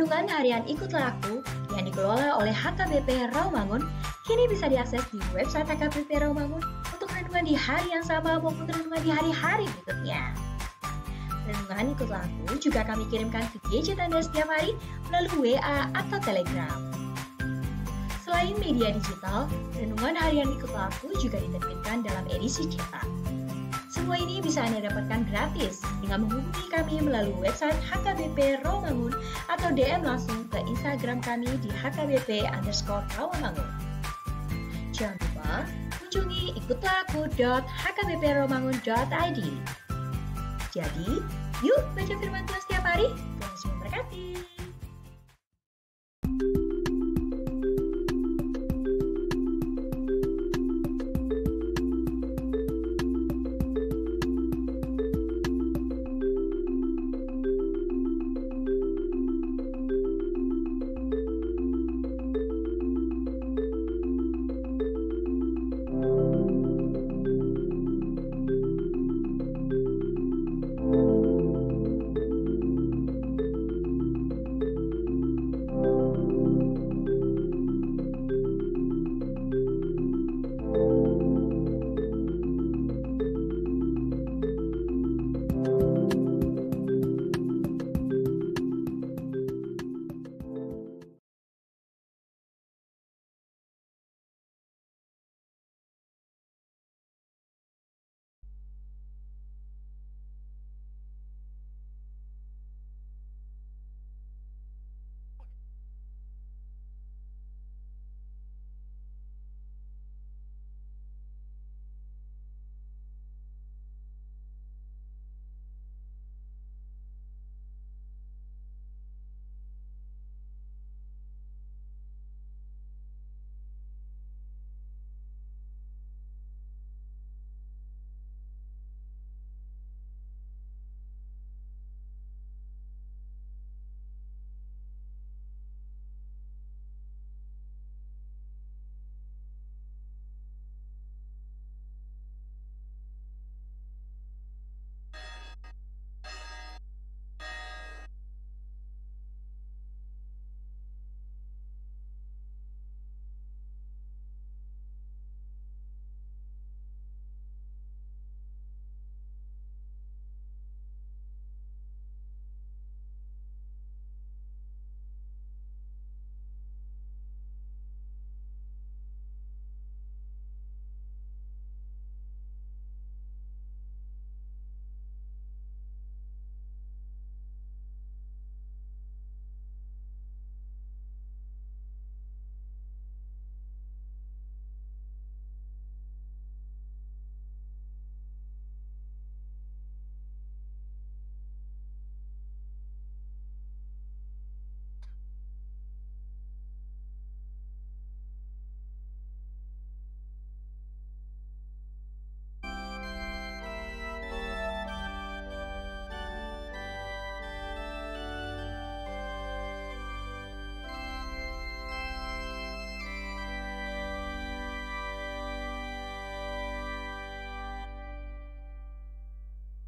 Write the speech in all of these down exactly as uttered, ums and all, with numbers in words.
Renungan harian Ikutlah Aku yang dikelola oleh H K B P Rawamangun kini bisa diakses di website H K B P Rawamangun untuk renungan di hari yang sama maupun renungan di hari-hari berikutnya. Renungan Ikutlah Aku juga kami kirimkan ke gadget Anda setiap hari melalui W A atau Telegram. Selain media digital, renungan harian Ikutlah Aku juga diterbitkan dalam edisi cetak. Semua ini bisa Anda dapatkan gratis dengan menghubungi kami melalui website H K B P Rawamangun atau D M langsung ke Instagram kami di H K B P underscore Rawamangun. Jangan lupa kunjungi ikutlah aku dot H K B P rawamangun dot I D. Jadi, yuk baca firman Tuhan setiap hari. Tuhan Yesus memberkati.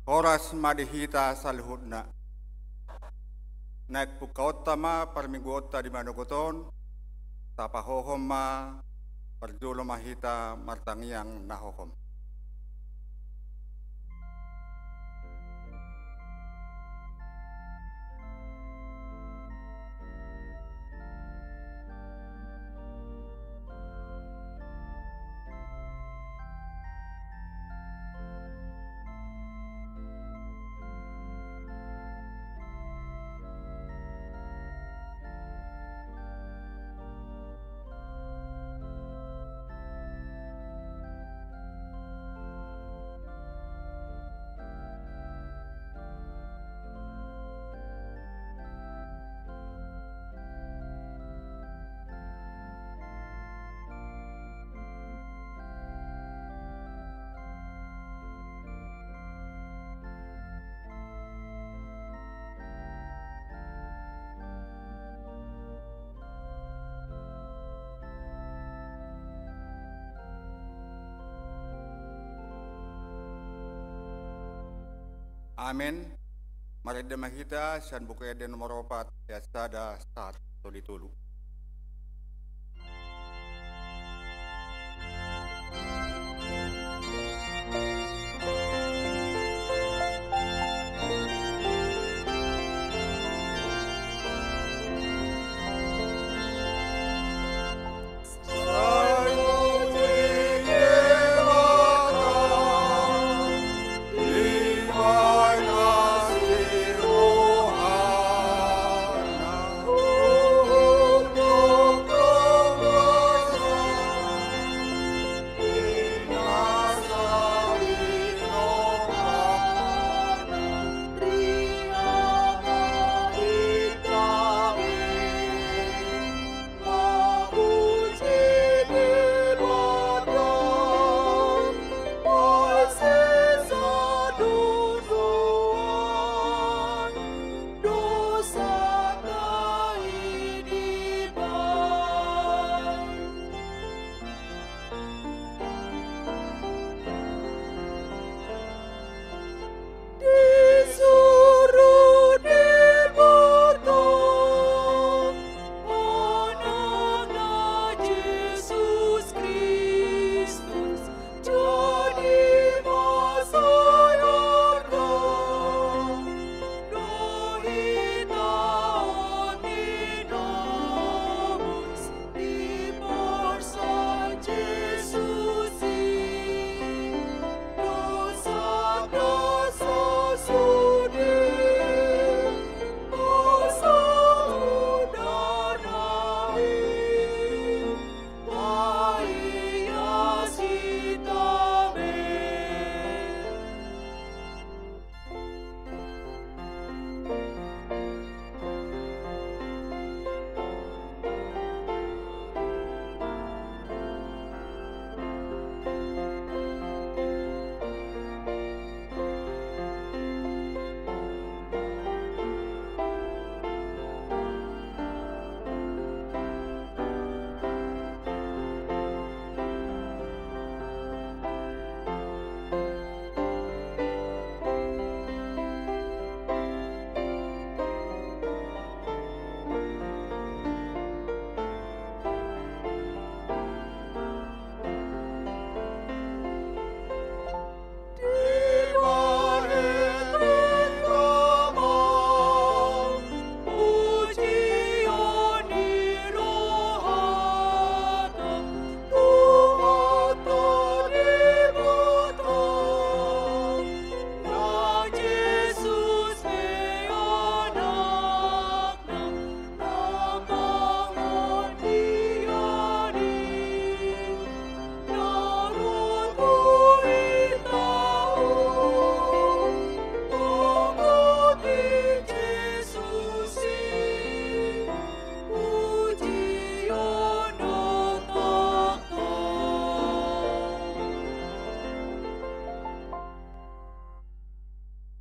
Horas ma di hita saluhutna. Naeng pungkaonta ma parmingguonta di manogot on, tapahohom ma, parjolo ma hita martangiang na hohom. Amen. Marende ma hita sian Buku Ende nomor opat ayat sada sahat tolu pulu tolu.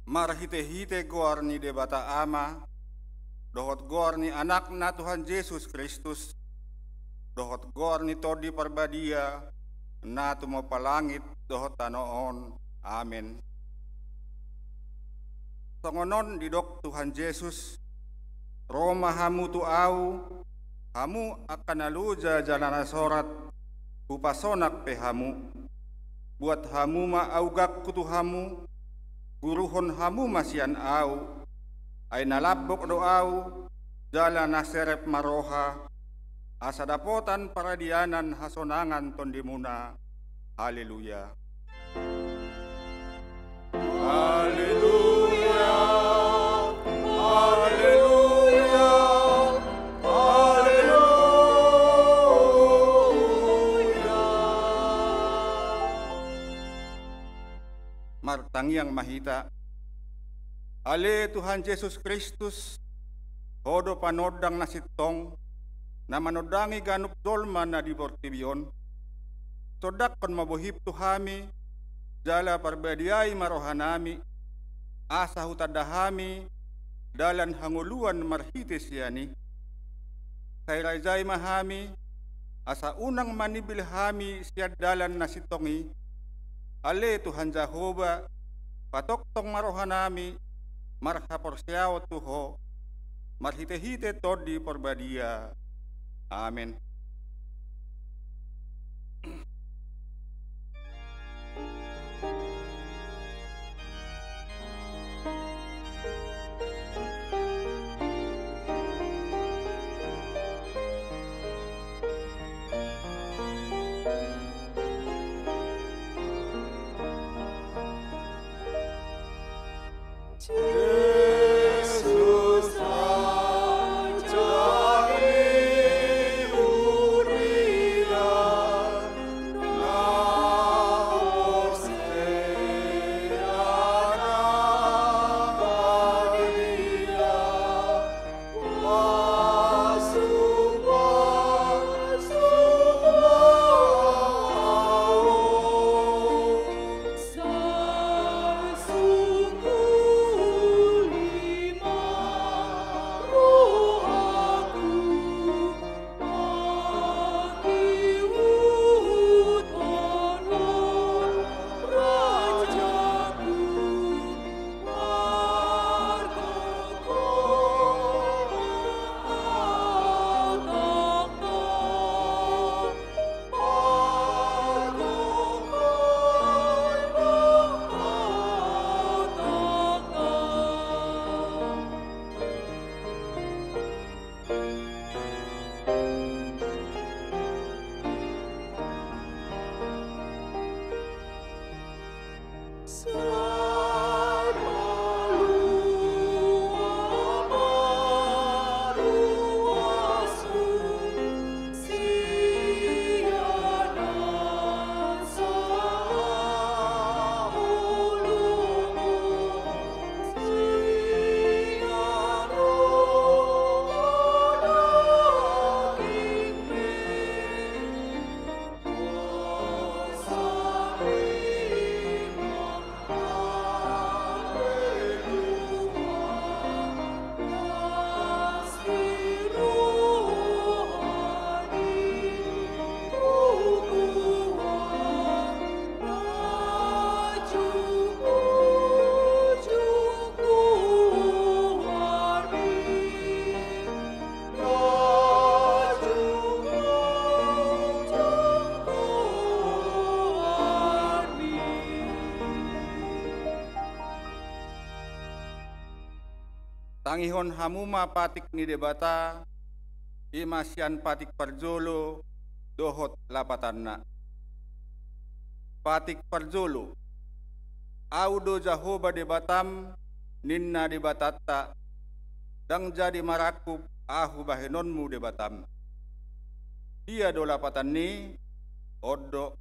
Marhitehite goar ni Debata Ama, dohot goar ni Anakna Tuhan Jesus Kristus, dohot goar ni Tondi Parbadia, na tumompa langit dohot tano on. Amen. Songon on didok Tuhan Jesus: Ro ma hamu tu Ahu, hamu angka na loja jala na sorat, hupasonang pe hamu. Buat hamu ma augangku tu hamu, guruhon hamu ma sian Ahu, ai na lambok do Ahu, jala na serep ma roha, asa dapotan paradianan hasonangan tondimuna. Haleluya. Haleluya. Haleluya. Haleluya. Martangiang ma hita. Ale Tuhan Jesus Kristus, Ho do panondang na sintong, na manondangi ganup jolma na di portibi on. Sondanghon ma bohim tu hami, jala parbadiai ma rohanami, asa hutanda hami dalan hangoluan marhite sian i. Sai rajai ma hami, asa unang manimbil hami sian dalan na sintong i. Ale Tuhan Jahowa, patongtong ma rohanami marhaporseaon tu Ho, marhitehite Tondi Parbadia. Amen. Tangihon hamu ma patik ni Debata, i ma sian patik parjolo dohot lapatanna. Patik parjolo. Ahu do Jahowa Debatam, ninna Debatanta, ndang jadi marangkup ahu bahenonmu Debatam. Dia do lapatan ni? On do: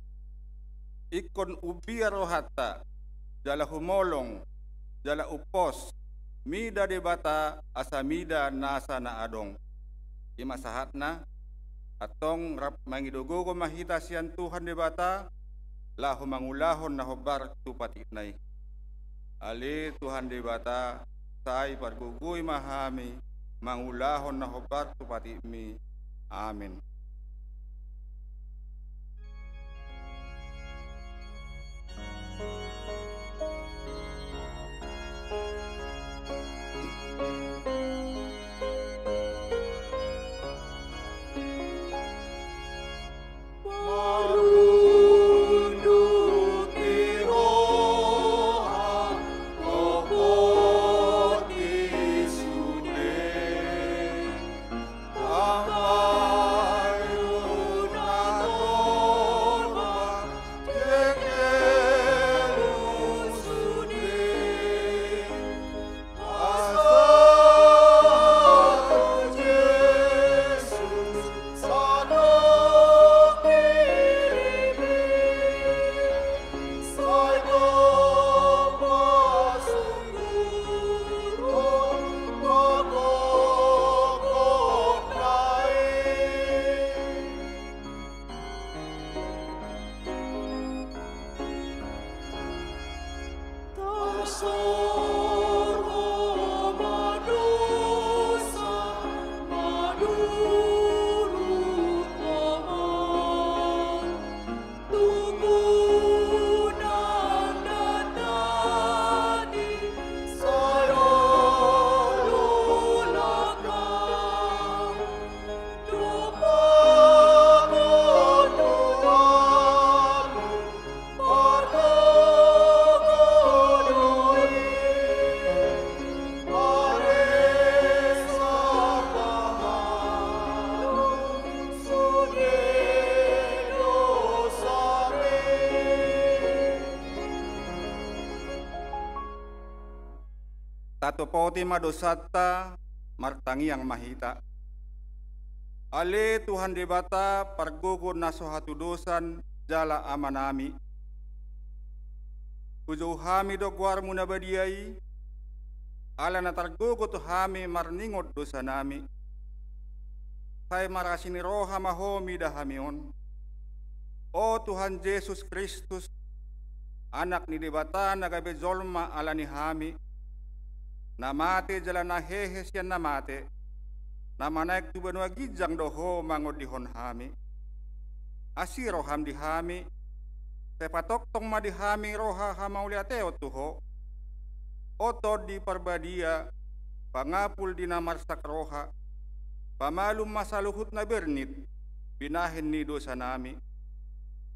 Ingkon umbiar rohanta, jala humolong, jala umpos, mida Debata asa mida nasa na adong. I ma sahatna. Antong rap mangido gogo ma hita sian Tuhan Debata, laho mangulahon na hombar tu patikna i. Ale Tuhan Debata, sai pargogoi ma hami mangulahon na hombar tu patikmi. Amen. Atopote ma dosanta, martangiang ma hita. Ale Tuhan Debata, pargogo na so hatudosan jala Amanami. Hujou hami do goarmu na badia i, ala na targogot hami marningot dosanami. Sai marasi ni roha ma Ho mida hami on. O Tuhan Jesus Kristus, Anak ni Debata na gabe jolma ala ni hami, na mate jala na hehe sian na mate, na manaek tu banua ginjang do Ho mangondihon hami. Asi roham di hami, sai patongtong ma di hami roha hamauliateon tu Ho. O Tondi Parbadia, pangapul di na marsak roha, pamalum ma saluhut na bernit binahen ni dosanami.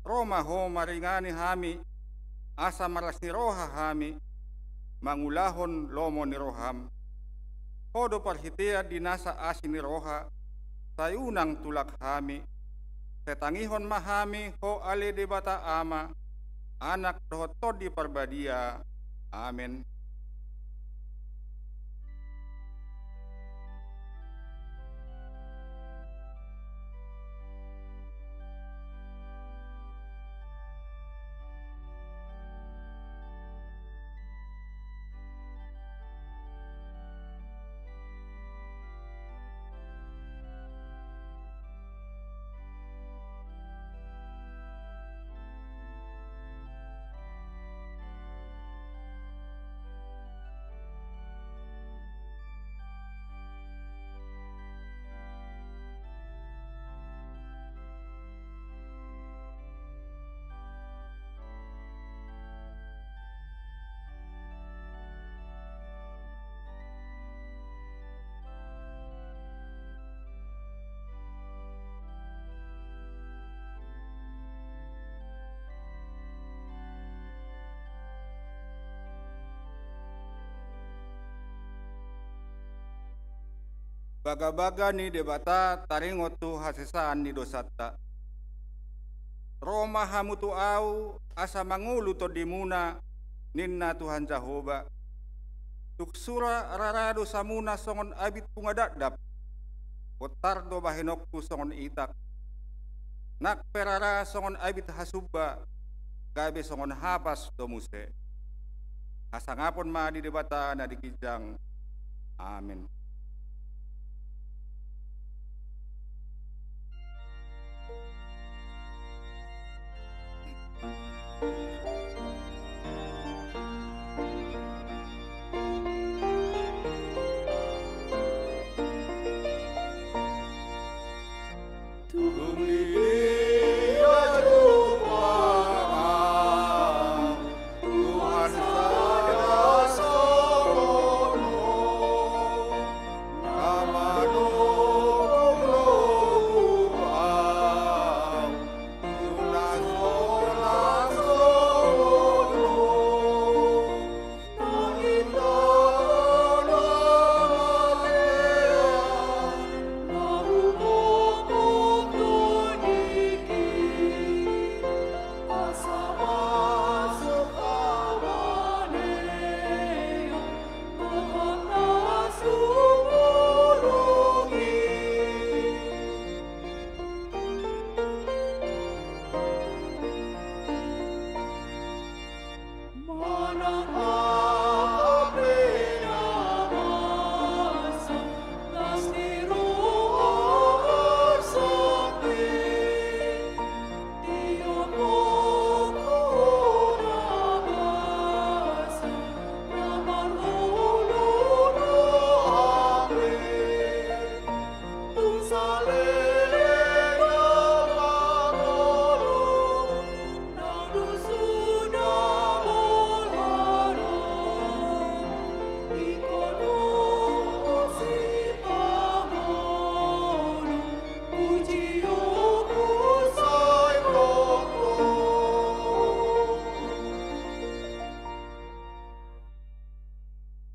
Ro ma Ho maringani hami, asa maras ni roha hami mangulahon lomo ni roham. Ho do parhitean di nasa asi ni roha, sai unang tulak hami. Sai tangihon ma hami Ho ale Debata Ama, Anak dohot Tondi Parbadia. Amen. Bagabaga ni Debata taringot tu hasesaan ni dosanta. Ro ma hamu tu Ahu, asa mangolu tondimuna, ninna Tuhan Jahowa. Tung sura rara dosamuna songon abit bunga dakdap, bontar do bahenonku songon itak. Nang pe rara songon abit hasumba, gabe songon hapas do muse. Hasangapon ma di Debata na di ginjang. Amen.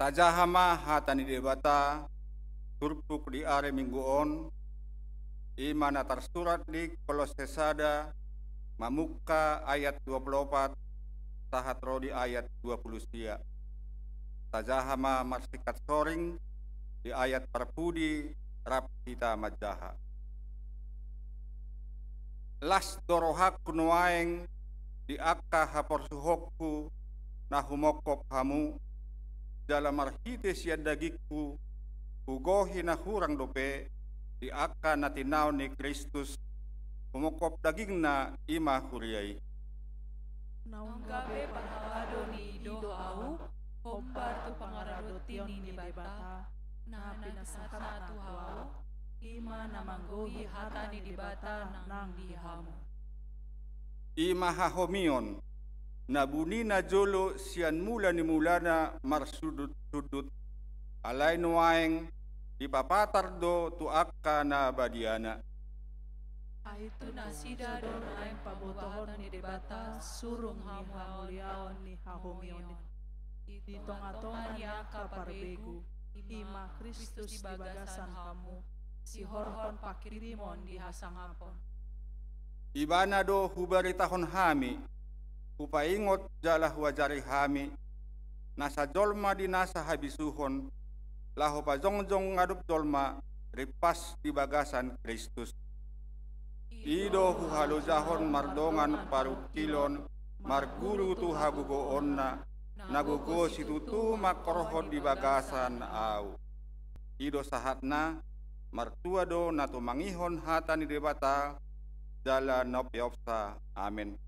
Tajaha ma hata ni Debata turpuk di ari Minggu on, i ma na tarsurat di Kolosse sada, mamungka ayat dua pulu opat sahat ro di ayat dua pulu sia. Tajaha ma marsingkat soring di ayat parpudi rap hita manjaha. Las do rohangku nuaeng di angka haporsuhonku na humongkop hamu, jala marhite sian dagingku, hugohi na hurang dope di angka na tinaon ni Kristus, humongkop dagingna i ma huria i. Naung gabe parhalado ni i do ahu, hombar tu pangaradottion ni Debata, na pinasangkapna tu ahu, i ma na manggohi hata ni Debata nang di hamu. I ma hahomion, na buni na jolo sian mula ni mulana marsundut-sundut, alai nuaeng dipapatar do tu angka na badiana. Ai tu nasida do nuaeng pabotohon ni Debata surung ni hamuliaon ni hahomion i di tongatonga ni angka parbegu, i ma Kristus di bagasan hamu, sihorhon pangkirimon di hasangapon. Ibana do hubaritahon hami, hupaingot jala huajari hami, nasa jolma di nasa habisuhon, laho pajongjong ngadop jolma rimpas di bagasan Kristus. I do huhalojahon mardongan parungkilon, marguru tu hagogoonna, na gogo situtu mangkorhon di bagasan ahu. I do sahatna, martua do na tumangihon hata ni Debata, jala na umpeopsa. Amen.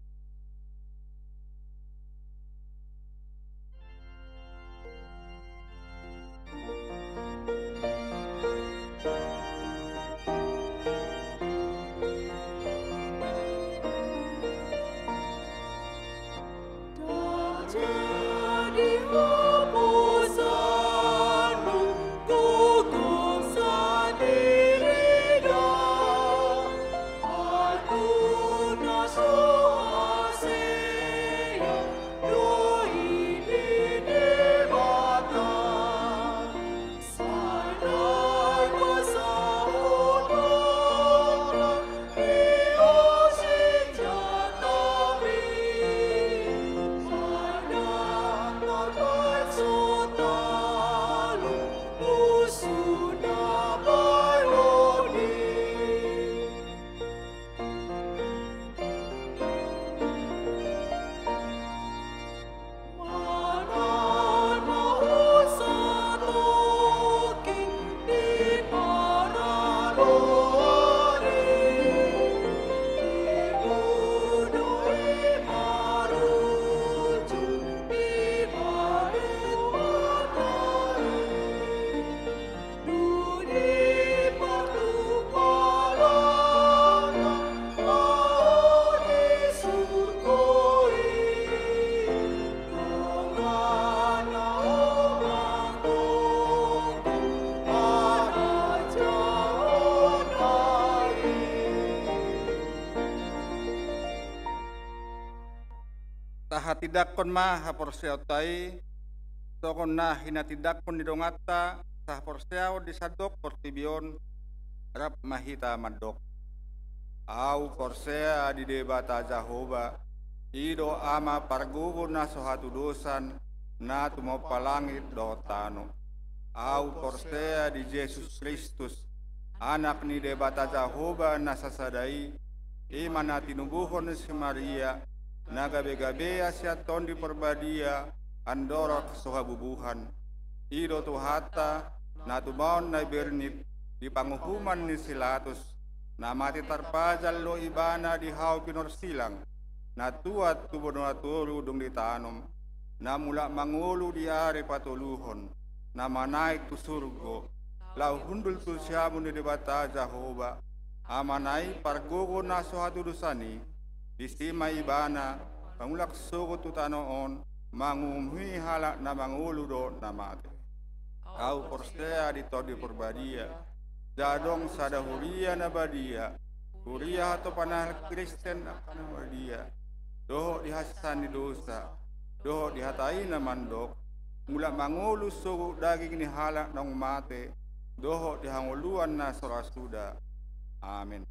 Tahatindangkon ma haporseaonta i, songon na hinatindangkon ni donganta sahaporseaon di sandok portibi on, rap ma hita mandok. Ahu porsea di Debata Jahowa, i do Ama pargogo na so hatudosan, na tumompa langit dohot tano. Ahu porsea di Jesus Kristus, Anak ni Debata Jahowa na sasada i, i ma na tinubuhon ni si Maria, na gabe-gabea sian Tondi Parbadia, andorang so habubuhan. I do Tuhanta, na tumaon na bernit di panguhuman ni si Latus, na mate tarpajal do Ibana di hau pinorsilang, na tuat tu banua toru dung ditanom, na mulak mangolu di ari patoluhon, na manaek tu surgo, laho hundul tu siamun ni Debata Jahowa, Amana i pargogo na so hatudosan i, disi ma Ibana mangulak sogot tu tano on, manguhumi halak na mangolu dohot na mate. Ahu porsea di Tondi Parbadia, jala adong sada huria na badia, huria hatopan halak Kristen angka na badia, dohot di hasesaan ni dosa, dohot di hata i na mandok, mulak mangolu sogot daging ni halak naung mate, dohot di hangoluan na so ra suda. Amen.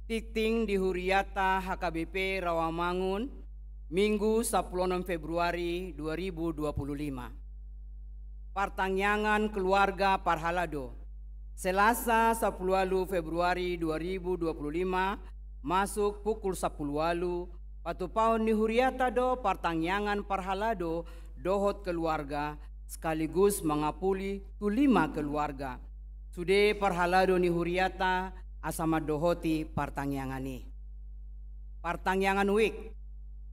Tingting di huriata H K B P Rawamangun, Minggu sampulu onom Februari dua ribu dua puluh lima. Partangiangan keluarga parhalado. Selasa sampulu ualu Februari dua ribu dua puluh lima, masuk pukul sampulu ualu, patupaon ni huriata do partangiangan parhalado dohot keluarga, sekaligus mangapuli tu lima keluarga. Sude parhalado ni huriata asa mandohoti partangiangan i. Partangiangan wijk.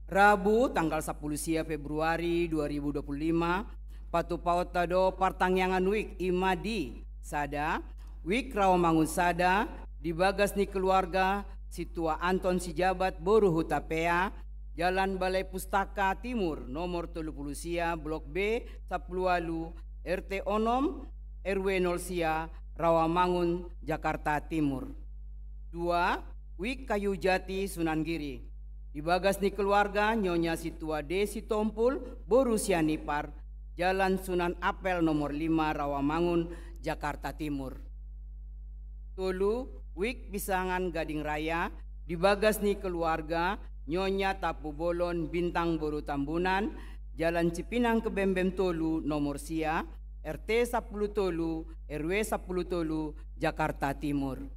Rabu tanggal sampulu sia Februari dua ribu dua puluh lima, patupaonta do partangiangan wijk, i ma di sada, Wijk Rawamangun sada, di bagas ni keluarga Sintua Anton Sijabat boru Hutapea, Jalan Balai Pustaka Timur, nomor tolu pulu sia, Blok B, sampulu ualu, R T onom, R W nol sia, Rawamangun, Jakarta Timur. Dua, Wijk Kayu Jati Sunan Giri. Di bagas ni keluarga Nyonya Sintua D Sitompul boru Sianipar, Jalan Sunan Ampel nomor lima, Rawamangun, Jakarta Timur. Tolu, Wijk Pisangan Gading Raya, di bagas ni keluarga Nyonya Tampubolon Bintang boru Tambunan, Jalan Cipinang Kebembem tolu nomor sia, R T sampulu tolu, R W sampulu tolu, Jakarta Timur.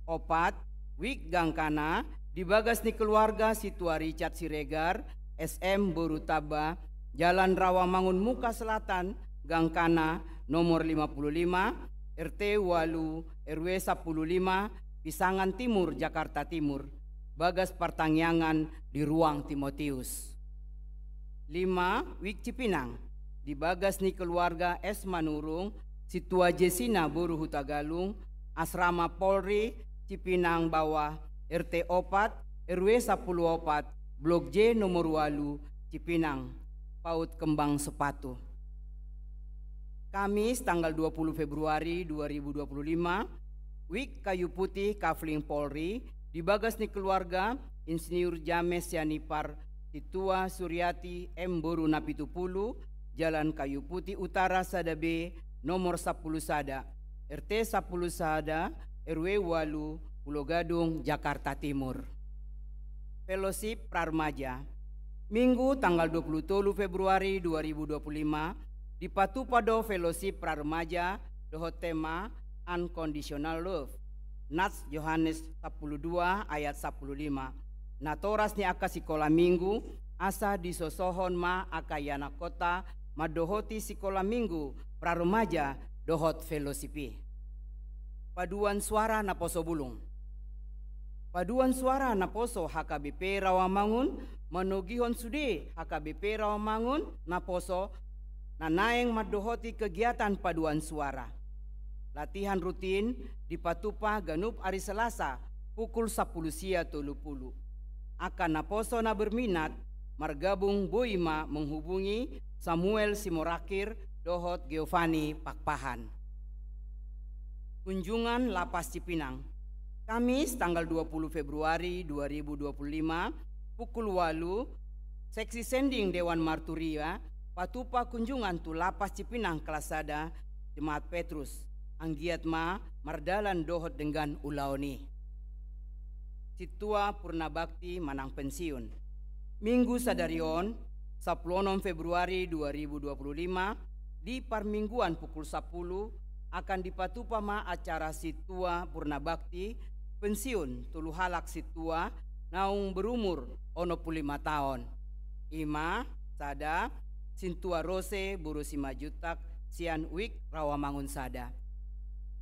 Opat, Wijk Gangkana, di bagas ni keluarga Sintua Richard Siregar, S M boru Tamba, Jalan Rawamangun Muka Selatan, Gangkana, nomor lima pulu lima, R T ualu, R W sampulu lima, Pisangan Timur, Jakarta Timur. Bagas partangiangan di ruang Timotius. Lima, Wijk Cipinang. Di bagas ni keluarga S Manurung, Sintua Jesina boru Hutagalung, Asrama Polri, Cipinang Bawah, R T opat, R W sampulu opat, Blok J nomor ualu, Cipinang, Paut Kembang Sepatu. Kamis tanggal dua pulu Februari dua ribu dua puluh lima, Wijk Kayu Putih Kafling Polri, di bagas ni keluarga Insinyur James Sianipar, Sintua Suriati M boru Napitupulu, Jalan Kayu Putih Utara sada B, nomor sampulu sada, R T sampulu sada, R W ualu, Pulo Gadung, Jakarta Timur. Fellowship Praremaja. Minggu tanggal dua pulu tolu Februari dua ribu dua pulu lima, dipatupa do Fellowship Praremaja dohot tema Unconditional Love, Nats Yohanes sampulu dua ayat sampulu lima. Natoras ni angka sikola Minggu, asa disosohon ma angka ianakhonta mandohoti sikola Minggu, Praremaja dohot Fellowship i. Paduan suara naposo bulung. Paduan suara naposo H K B P Rawamangun manogihon sude H K B P Rawamangun naposo na naeng mandohoti kegiatan paduan suara. Latihan rutin dipatupa ganup ari Selasa pukul sampulu sia tolu pulu. Angka naposo na berminat margabung boi ma menghubungi Samuel Simorakir dohot Giovanni Pakpahan. Kunjungan Lapas Cipinang. Kamis tanggal dua puluh Februari dua ribu dua puluh lima, pukul ualu, Seksi Sending Dewan Marturia patupa kunjungan tu Lapas Cipinang kelas sada Jemaat Petrus, anggiat ma mardalan dohot denggan ulaon i. Sintua Purnabakti manang pensiun. Minggu sadari on, sampulu onom Februari dua ribu dua puluh lima, di parmingguan pukul sampulu, akan dipatupa ma acara Sintua Purnabakti pensiun tolu halak sintua naung berumur onom pulu lima taon. I ma, sada, Sintua Rose boru Simanjuntak sian Wijk Rawamangun sada.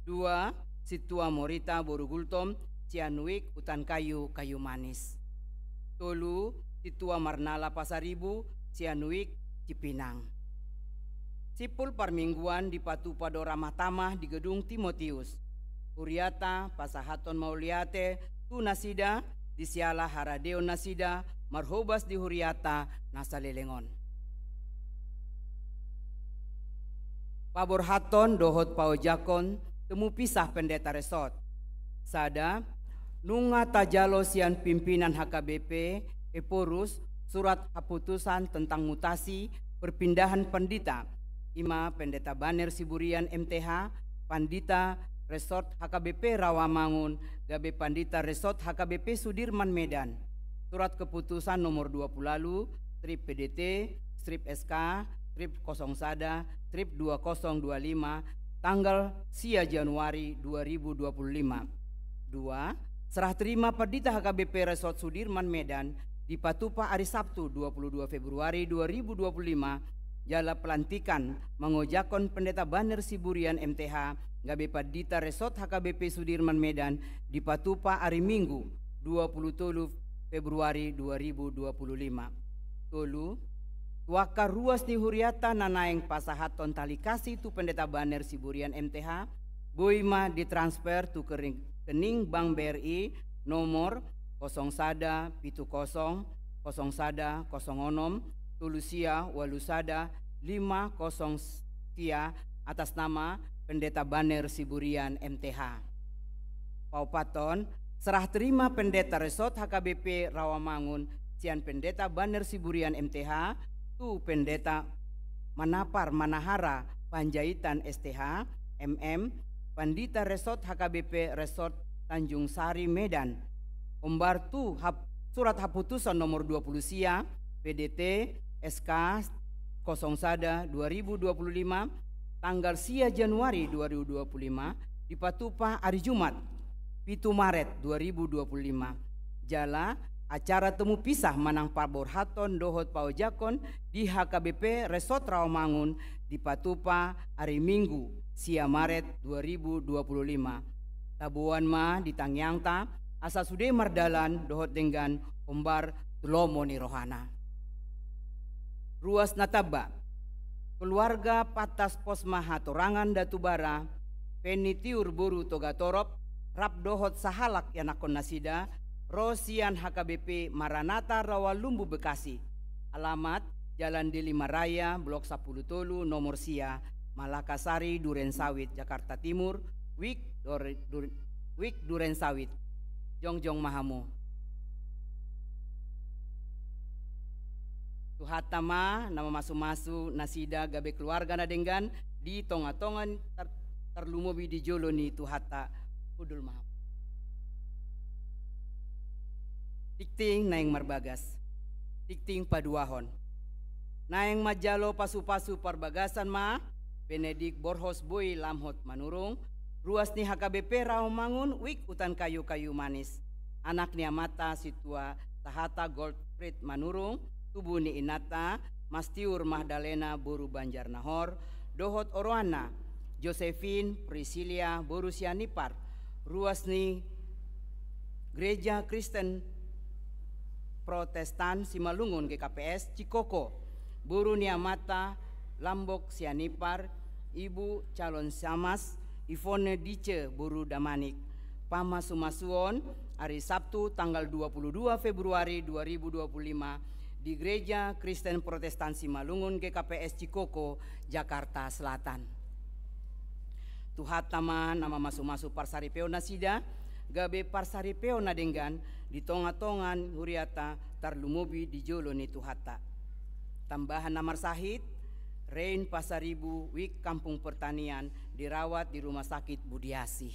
Dua, Sintua Morita boru Gultom sian Wijk Hutan Kayu, Kayu Manis. Tolu, Sintua Marnala Pasaribu sian Wijk Cipinang. Simpul parmingguan dipatupa do ramah tamah di gedung Timotius. Huriata pasahathon mauliate tu nasida di siala haradeon nasida marhobas di huriata na saleleng on. Paborhathon dohot paojakhon temu pisah Pendeta Resort. Sada, nunga tajalo sian pimpinan H K B P Ephorus surat haputusan tentang mutasi perpindahan pandita, i ma Pendeta Baner Siburian M T H, Pandita Resort H K B P Rawamangun, gabe Pandita Resort H K B P Sudirman Medan. Surat keputusan nomor dua puluh lalu, strip P D T, strip S K, strip kosong sada, strip dua kosong dua lima, tanggal sia Januari dua ribu dua puluh lima. Dua, serah terima Pandita H K B P Resort Sudirman Medan dipatupa ari Sabtu dua puluh dua Februari dua ribu dua puluh lima, jala pelantikan mangojakhon Pendeta Banner Siburian M T H gabe Pandita Resort H K B P Sudirman Medan dipatupa ari Minggu dua puluh tolu Februari dua ribu dua puluh lima. Tolu, tu angka ruas ni huriata na naeng pasahathon tali kasih tu Pendeta Banner Siburian M T H, boi ma ditransfer tu kering-, rekening Bank B R I nomor kosong sada pitu kosong, kosong sada kosong onom, tolu sia ualu sada lima kosong sia, atas nama Pendeta Banner Siburian M T H. Paopathon, serah terima Pendeta Resort H K B P Rawamangun sian Pendeta Banner Siburian M T H tu Pendeta Manapar Manahara Panjaitan S T H, M M, Pandita Resort H K B P Resort Tanjung Sari Medan. Hombar tu hap-, surat haputusan nomor dua puluh sia, P D T, S K kosong sada dua ribu dua puluh lima, tanggal sia Januari dua ribu dua puluh lima, dipatupa ari Jumat, pitu Maret dua ribu dua puluh lima. Jala acara temu pisah manang paborhathon dohot paojakhon di H K B P Resort Rawamangun dipatupa ari Minggu, sia Maret dua ribu dua puluh lima. Taboan ma di tangiangta, asa sude mardalan dohot denggan hombar tu lomo ni rohana. Ruas na tamba. Keluarga Pantas Posma Hatorangan Datubara, Penny Tiur boru Togatorop, rap dohot sahalak ianakhon nasida, ro sian H K B P Maranatha Rawalumbu Bekasi. Alamat, Jalan Deli Maraya, Blok sampulu tolu, nomor sia, Malakasari, Duren Sawit, Jakarta Timur, Wik Dore-, Dur-, Wik Duren Sawit. Jongjong ma hamu. Tuhanta ma na mamasumasu nasida gabe keluarga na denggan di tongatonga ni tar-, tarlumobi di jolo ni Tuhanta. Hundul ma hamu. Tingting naeng marbagas. Tingting paduahon. Naeng manjalo pasupasu parbagasan ma, Benedik Borhos Boi Lamhot Manurung, ruas ni H K B P Rawamangun, Wik Hutan Kayu-Kayu Manis. Anak ni amanta Sintua Sahata Gottfried Manurung, tubu ni inanta Mastiur Magdalena boru Banjarnahor, dohot oroanna Josephine Priscilia boru Sianipar, ruas ni Gereja Kristen Protestan Simalungun G K P S Cikoko, boru ni amanta Lambok Sianipar, Ibu Calon Samas, Ivone Dice boru Damanik. Pamasumasuon, ari Sabtu tanggal dua puluh dua Februari dua ribu dua puluh lima di Gereja Kristen Protestan Simalungun G K P S Cikoko, Jakarta Selatan. Tuhanta ma na mamasumasu parsaripeon nasida, gabe parsaripeon na denggan di tongatonga ni huriata tarlumobi di jolo ni Tuhanta. Tambahan na marsahit, Rein Pasaribu, Wik Kampung Pertanian, dirawat di Rumah Sakit Budiasih.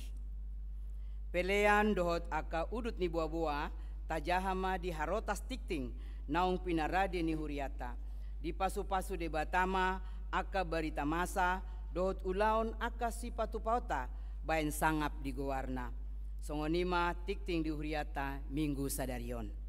Pelean dohot angka udut ni boaboa, tajaha ma di harotas tingting naung pinarade ni huriata. Dipasupasu Debata ma angka barita masa dohot ulaon angka sipatupaonta baen sangap di goarna. Songon i ma tingting di huriata Minggu sadari on.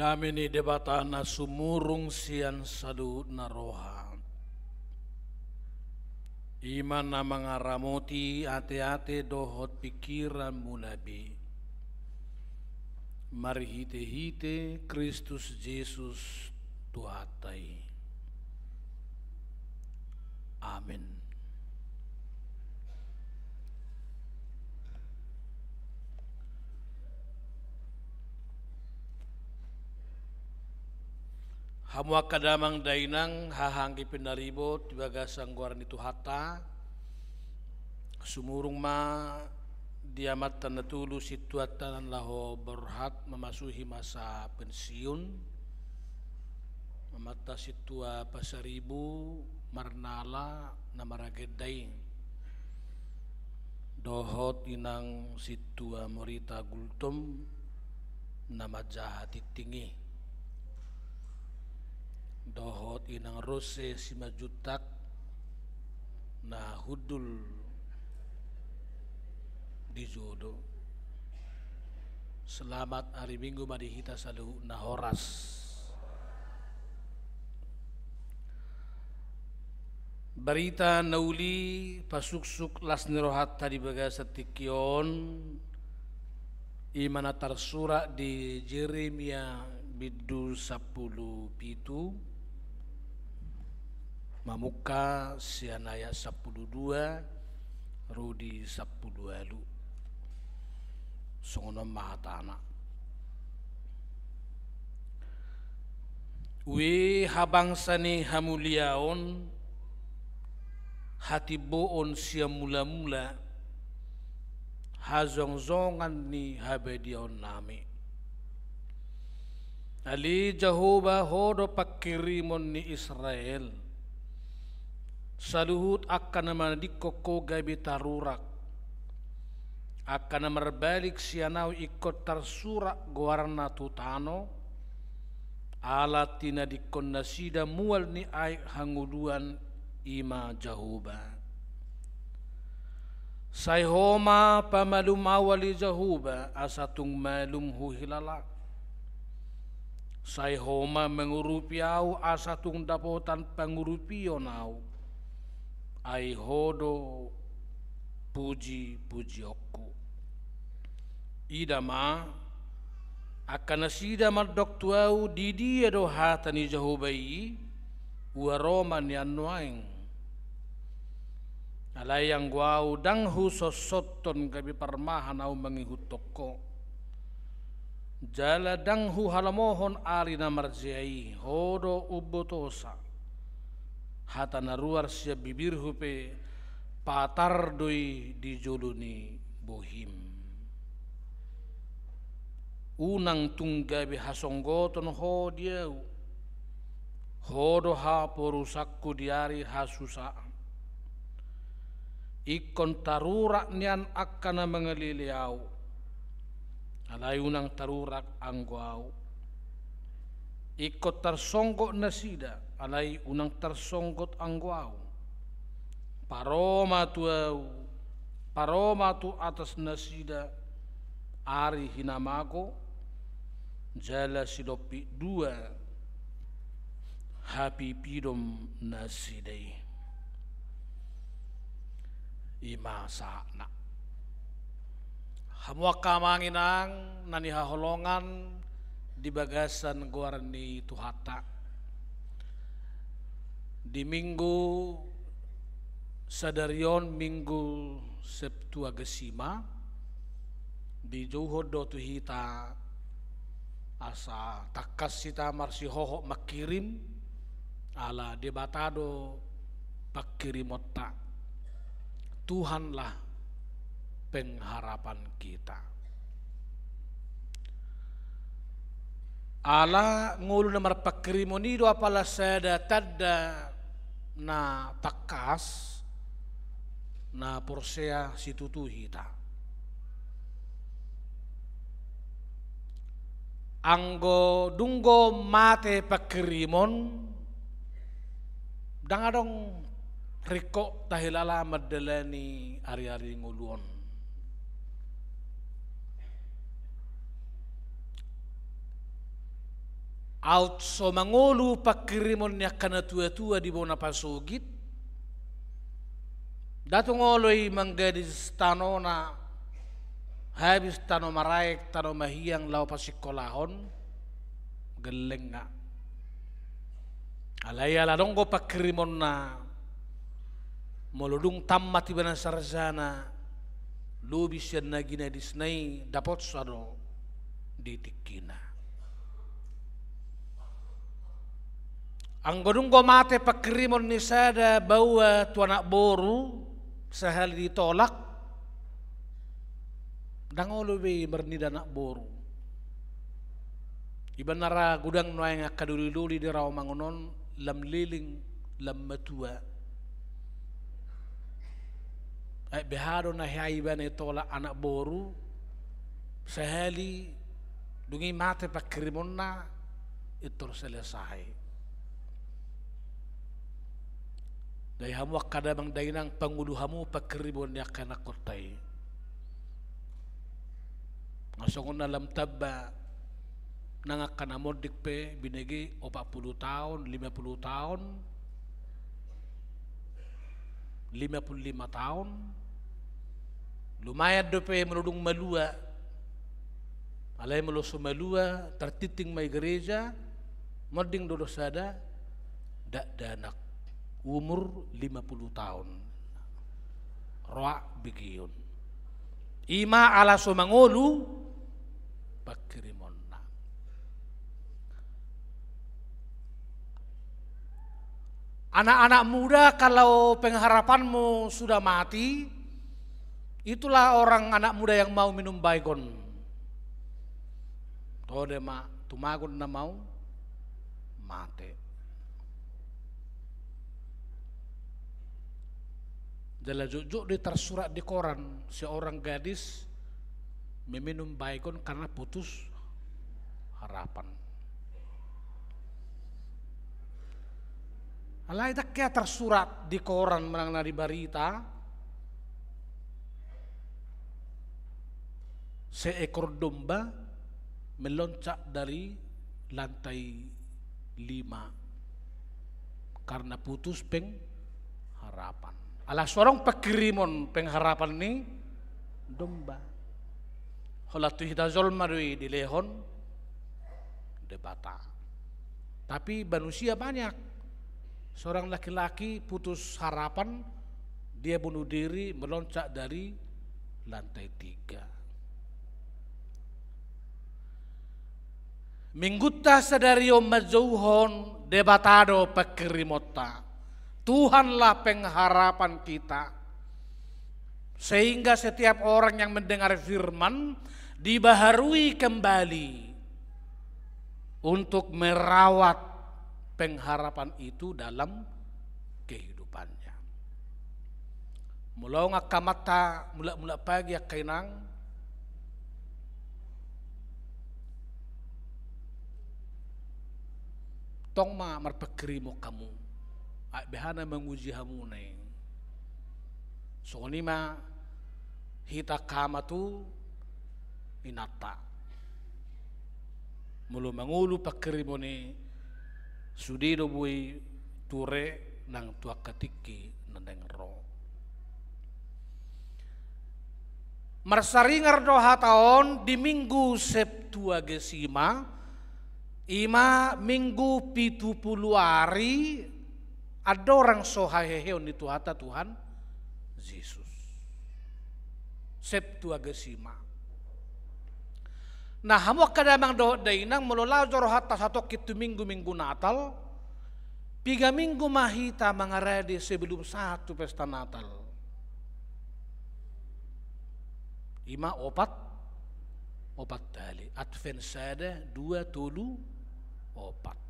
Dame ni Debata na sumurung sian saluhutna roha, i ma na mangaramoti ateate dohot pingkiranmuna be, marhitehite Kristus Jesus Tuhanta i. Amen. Hamu angka damang dainang, haha anggi pinaribot di bagasan goar ni Tuhanta, sumurung ma di Amanta na tolu sintuanta na laho borhat mamasuhi masa pensiun, Amanta Sintua Pasaribu Marnala na maragenda i, dohot Inang Sintua Morita Gultom na manjaha tingting i, dohot Inang Rose Simanjuntak na hundul di jolo. Selamat hari Minggu ma di hita saluhutna, horas. Barita na uli pasuksuk las ni rohanta di bagasan tingki on, i ma na tarsurat di Jeremia bindu sampulu pitu, mamungka sian ayat sampulu dua ro di sampulu ualu. Songon on ma hatana. Ue habangsa ni hamuliaon, hatimboon sian mulamula, hajongjongan ni habadiaonnami. Ale Jahowa, Ho do pangkirimon ni Israel. Saluhut angka na manadingkon Ho gabe tarurak. Angka na marbalik sian Ahu ingkon tarsurat goarna tu tano, ala tinadingkon nasida mual ni aek hangoluan, i ma Jahowa. Sai Ho ma pamalum Ahu, ale Jahowa, asa tung malum huhilala. Sai Ho ma mangurupi Ahu, asa tung dapotan pangurupion Ahu. Ai Ho do pujipujionku. Ida ma, angka nasida mandok tu Ahu, didia do hata ni Jahowa i, ua ro ma nian nuaeng. Alai anggo Ahu ndang husossothon gabe parmahan Ahu mangihuthon Ho. Jala ndang huhalomohon ari na marjea i, Ho do umbotosa. Hata na ruar sian bibirhu pe patar do i di jolo ni bohim. Unang tung gabe hasonggoton Ho di Ahu. Ho do haporusanku di ari hasusaan. Ingkon tarurak nian angka na mangalele Ahu, alai unang tarurak anggo Ahu. Ingkon tarsonggot nasida, alai unang tarsonggot anggo Ahu. Paro ma tu Ahu, paro ma tu atas nasida ari hinamago, jala silompit dua hapipidon nasida i. I ma sahatna. Hamu angka amang inang na nihaholongan di bagasan goar ni Tuhanta. Di minggu sadari on, Minggu Septuagesima, dijouhon do tu hita asa tangkas hita marsihohot mangkirim, ala Debata do pangkirimonta. Tuhanlah pengharapan kita. Ala ngolu na marpangkirimon i do apala sada tanda na tangkas na porsea situtu hita. Anggo dung do mate pangkirimon, ndang adong ringkot tahilala mandalani ari-ari ngolu on. Aut so mangolu pangkirimon ni angka natuatua di bona pasogit, nda tung olo i manggadis tanona, habis tano maraek, tano mahiang laho pasingkolahon, gellengna. Alai ala dong do pangkirimonna, molo dung tammat ibana sarjana, lobi sian na ginadisna i, dapotsa do di tingkina. Anggo dung do mate pangkirimon ni sada baoa tu anak boru, sahali ditolak, ndang olo be i marnida anak boru. Ibana ra godang nuaeng angka dolidoli di raomangon on, lam leleng, lam matua. Ai beha do na hea ibana ditolak anak boru, sahali dung i mate pangkirimonna, pintor selesai. Jadi hamu angka damang dainang, pangolu hamu pangkirimon ni angka anakkonta i. Nga songon na lam tamba nang angka na monding pe, binege opat pulu taon, lima pulu taon, lima pulu lima taon, lumayan dope molo dung malua. Alai molo so malua, tartinting ma i gereja, monding do do sada dakdanak, umur lima pulu taon. Roa begeon. I ma ala so mangolu pangkirimonna. Anak-anak muda, kalau pengharapanmu sudah mati, itulah orang anak muda yang mau minum Baygon. Tode ma, tumagon na mau mate. Jala jotjot do i tarsurat di koran, seorang gadis meminum Baygon karena putus harapan. Alai ndang hea tarsurat di koran manang na di barita, seekor domba meloncat dari lantai lima karena putus pengharapan. Ala so adong pangkirimon pengharapan ni domba. Holan tu hita jolma do i dilehon Debata. Tapi manusia banyak. Seorang laki-laki putus harapan, dia bunuh diri, meloncat dari lantai tiga. Minggunta sadari on manjouhon, Debata do pangkirimonta. Tuhanlah pengharapan kita. Sehingga setiap orang yang mendengar firman dibaharui kembali untuk merawat pengharapan itu dalam kehidupannya. Molo adong angka amanta mulak-mulak pagi, angka inang, tong ma marpangkirimon hamu, ai beha na manguji hamuna i. Songon i ma hita angka ama tu inanta. Molo mangolu pangkirimon i, sude do boi ture nang tu angka tingki na naeng ro. Marsaringar do hata on di Minggu Septuagesima, i ma minggu pitu pulu ari andorang so haheheon ni Tuhanta Tuhan Jesus. Septuagesima. Nah, hamu angka damang dohot dainang, molo laho jo rohanta satongkin tu minggu-minggu Natal, piga minggu ma hita mangarade sebelum sahat tu pesta Natal? I ma opat, opat hali. Advent sada, dua, tolu, opat.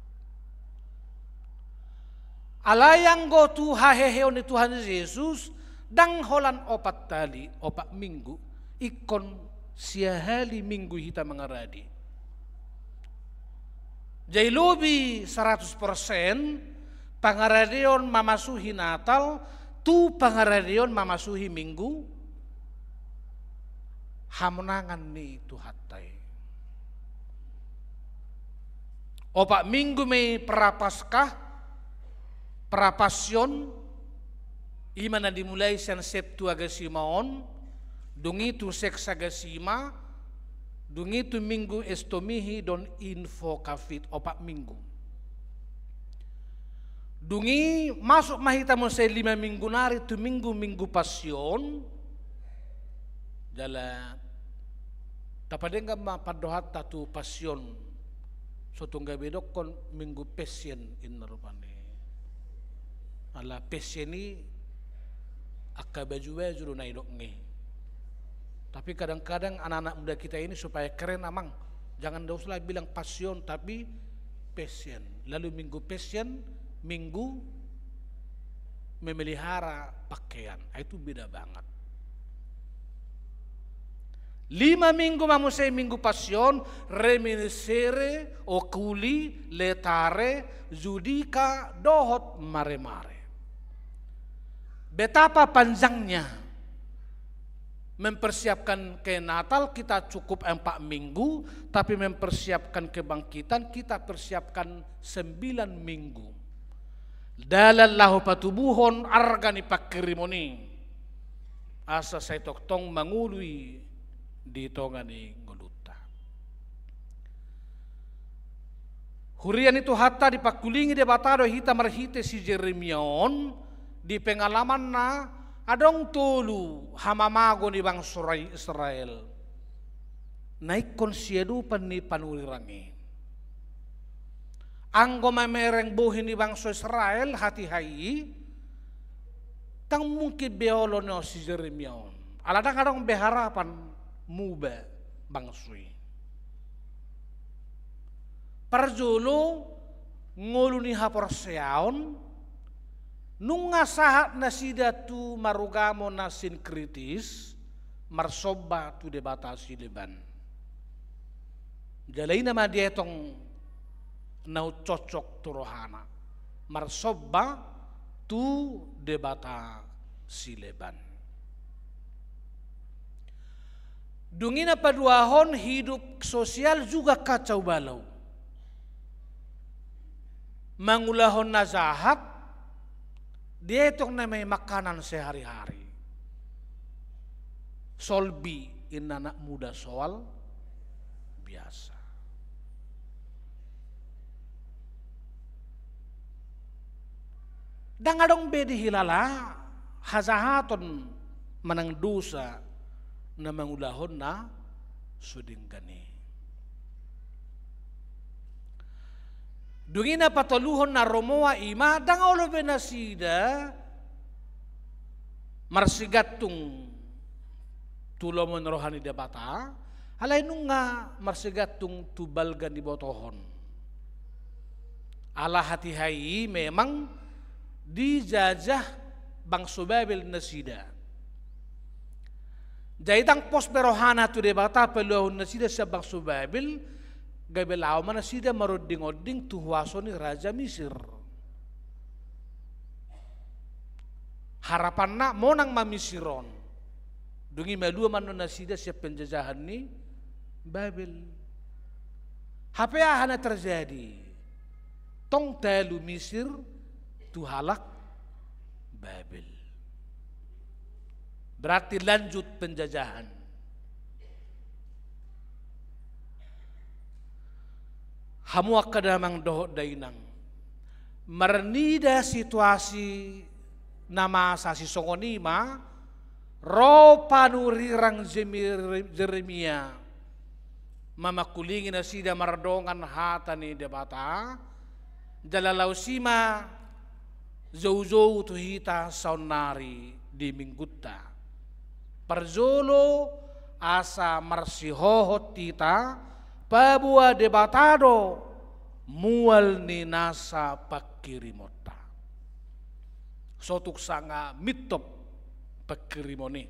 Alai anggo tu haheheon ni Tuhan Jesus, ndang holan opat hali, opat minggu, ingkon sia hali minggu hita mangarade. Jadi lobi saratus persen pangaradeon mamasuhi Natal tu pangaradeon mamasuhi Minggu Hamonangan ni Tuhanta i. Opat minggu ma i pra-Paskah, pra-Passion, i ma na dimulai sian Septuagesima on, dung i tu Sexagesima, dung i tu Minggu Estomihi dohot Invocavit, opat minggu. Dung i masuk ma hita muse lima minggu nari tu Minggu, Minggu Passion. Jala tapadenggan ma pandohanta tu Passion. So tung gabe didokkon Minggu Passion inna rupani. Ala Passion i angka baju-baju do na didok i. Tapi kadang-kadang anak-anak muda kita ini supaya keren, Amang, jangan, ndak usahlah bilang Passion, tapi Passion. Lalu Minggu Passion, Minggu memelihara pakaian. Ah, itu beda banget. Lima minggu ma muse Minggu Passion, Reminiscere, Oculi, Laetare, Judica, dohot Maremare. Betapa panjangnya mempersiapkan ke Natal, kita cukup empat minggu, tapi mempersiapkan kebangkitan, kita persiapkan sembilan minggu. Dalan laho patubuhon arga ni pangkirimon i, asa sai tongtong mangolu i di tonga ni ngolunta. Huria ni Tuhanta, dipangkulingi Debata do hita marhite si Jeremia on, di pengalamanna adong tolu hamamago ni bangso Israel na ingkon siadopan ni panurirang i. Anggo mamereng bohi ni bangso Israel hatiha i, ndang mungkin be olo nion si Jeremia on. Ala ndang adong be harapan muba bangso i. Parjolo, ngolu ni haporseaon, nunga sahat nasida tu marugamo na sinkritis, marsomba tu debata sileban. Jala i nama dietong na uncocok tu rohana, marsomba tu debata sileban. Dung i na paduahon, hidup sosial juga kacau balau. Mangulahon na jahat, dietong nama i makanan sehari-hari. Solbi, inna anak muda soal biasa. Ndang adong be dihilala hajahaton manang dosa na mangulahon na so denggan i. Dung i na patoluhon, na rumoa, i ma ndang olo be nasida marsigantung tu lomo ni roha ni Debata, alai nunga marsigantung tu balga ni botohon. Ala hatiha i memang dijajah bangso Babel nasida. Jadi ndang pos be rohana tu Debata paluahon nasida sian bangso Babel, gabe laho ma nasida maronding-onding tu huaso ni raja Misir. Harapanna monang ma Misir on. Dung i malua ma annon nasida sian penjajahan ni Babel. Hape aha na terjadi? Tong talu Misir tu halak Babel. Berarti lanjut penjajahan. Hamu angka damang dohot dainang, marnida situasi na masa sisongon i ma, ro panurirang Jemir-, Jeremia mamangkulingi nasida mardongan hata ni Debata, jala laos i ma joujou tu hita saonnari di Minggunta. Parjolo, asa marsihohot hita, paboa Debata do mual ni nasa pangkirimonta. So tung sanga mintop pangkirimon i.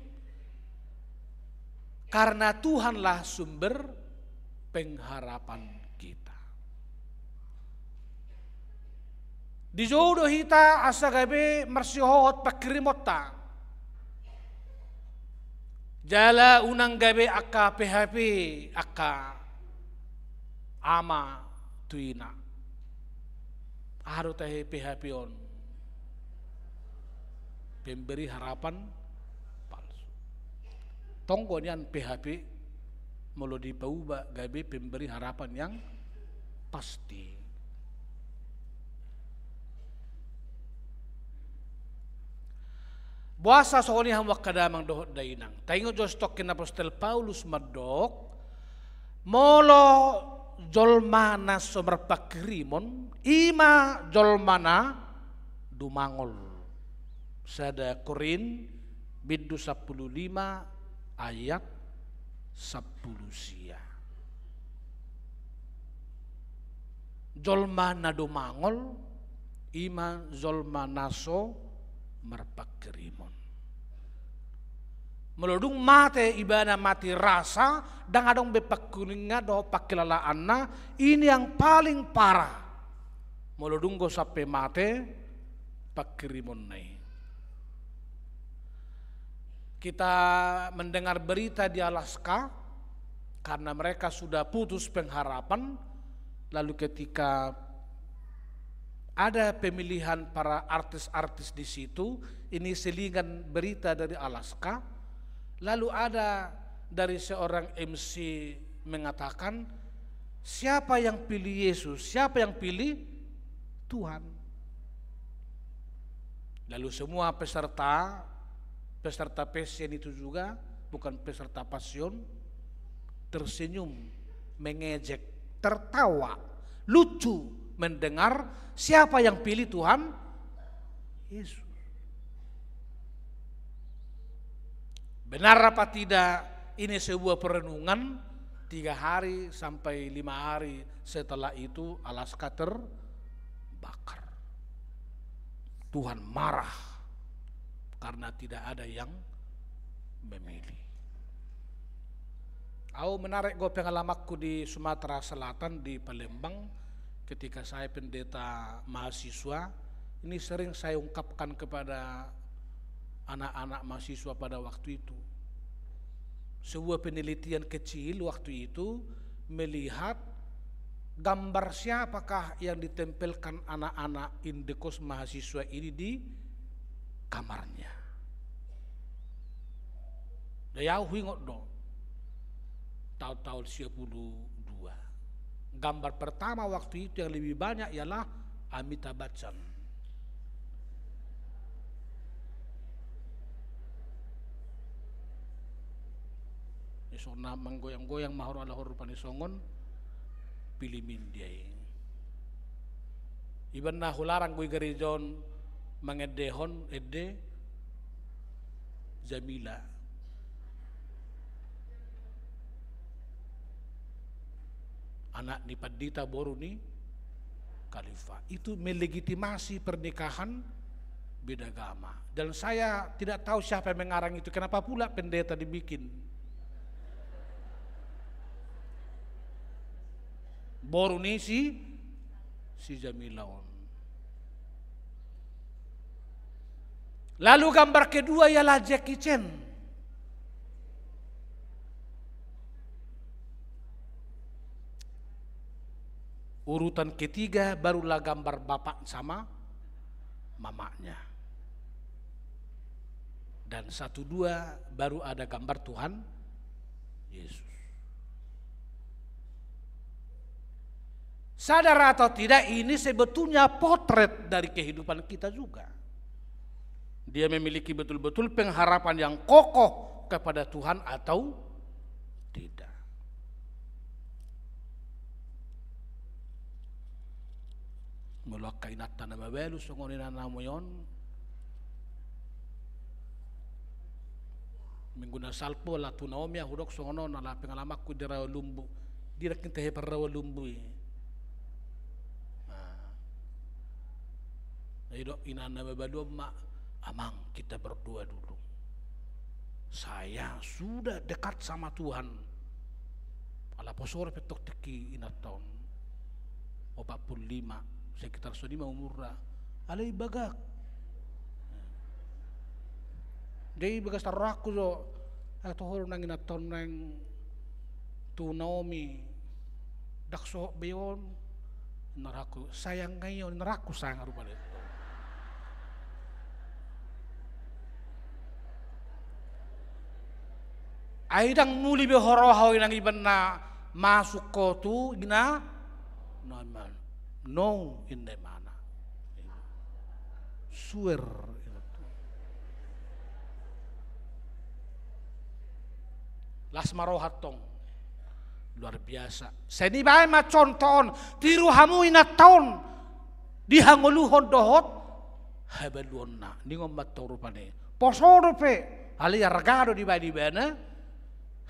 Karena Tuhanlah sumber pengharapan kita. Dijou do hita asa gabe marsihohot pangkirimonta. Jala unang gabe angka P H P angka ama tu ina. Aha do tahe P H P on? Pemberi harapan palsu. Tonggo nian P H P molo dipauba gabe pemberi harapan yang pasti. Boasa songon i hamu angka damang dohot dainang? Taingot jo sitongkin apostel Paulus mandok, molo jolma na so marpangkirimon, i ma jolma na dumangol. Sada Korint bindu sampulu lima ayat sampulu sia. Jolma na dumangol, i ma jolma na so marpangkirimon. Molo dung mate ibana mati rasa, ndang adong be pangkirimonna dohot pangkilalaanna, ini yang paling parah. Molo dung do sampe mate pangkirimonna i. Kita mendengar berita di Alaska, karena mereka sudah putus pengharapan, lalu ketika ada pemilihan para artis-artis di situ, ini selingan berita dari Alaska, lalu ada dari seorang M C mengatakan, "Siapa yang pilih Yesus? Siapa yang pilih Tuhan?" Lalu semua peserta, peserta passion itu juga, bukan peserta passion, tersenyum, mengejek, tertawa, lucu mendengar siapa yang pilih Tuhan Yesus. Benar apa tidak, ini sebuah perenungan. Tiga hari sampai lima hari setelah itu, Alaska terbakar. Tuhan marah karena tidak ada yang memilih. Au menarik do pengalamanku di Sumatera Selatan, di Palembang, ketika saya pendeta mahasiswa, ini sering saya ungkapkan kepada anak-anak mahasiswa pada waktu itu. Sebuah penelitian kecil waktu itu melihat gambar siapakah yang ditempelkan anak-anak indekos mahasiswa ini di kamarnya. Jadi au huingot do, tahun-tahun sia pulu dua. Gambar pertama waktu itu yang lebih banyak ialah Amitabh Bachchan. Isona manggoyang-goyang mahor alahor rupani songon pilimin dia i. Iban na hularang goi gareja on mangendehon ende Jamila. Anak ni pandita, boru ni khalifah. Itu melegitimasi pernikahan beda agama. Dan saya tidak tahu siapa yang mengarang itu. Kenapa pula pendeta dibikin? Boru ni si, si Jamila on. Lalu gambar kedua ialah Jackie Chan. Urutan ketiga barulah gambar bapak sama mamaknya. Dan satu dua baru ada gambar Tuhan Yesus. Sadar atau tidak, ini sebetulnya potret dari kehidupan kita juga. Dia memiliki betul-betul pengharapan yang kokoh kepada Tuhan atau tidak. Molo angka inanta na mabalu songon i na namu on, minggu na salpu ala tu Naomi ahu dok songon on, ala pengalamanku di Rawa Lumbu. Dirang kita hepan Rawa Lumbu i. Nah. Jadi dok inanta na mabalu on ma, "Amang, kita berdoa dulu. Saya sudah dekat sama Tuhan." Ala poso do pe tong tingki inanta on. Opat pulu lima, sekitar songon i ma umurna. Alai bagak. Jadi bagas tarrohangku do, ah, toho do nang inanta on nang tu Naomi. Ndang sohot be on. Ninna rohangku, sayang nga i on, ninna rohangku, sayang rupani. Ai ndang muli be huroha ho inang iban na masuk ho tu ina. No, ninna imana. Suer. Las ma roha tong. Luar biasa. Sai dibaen ma contoh on. Tiru hamu inanta on di hangoluhon dohot habaluonna. Ningon ma tong rupani. Poso dope. Alai arga do dibaen ibana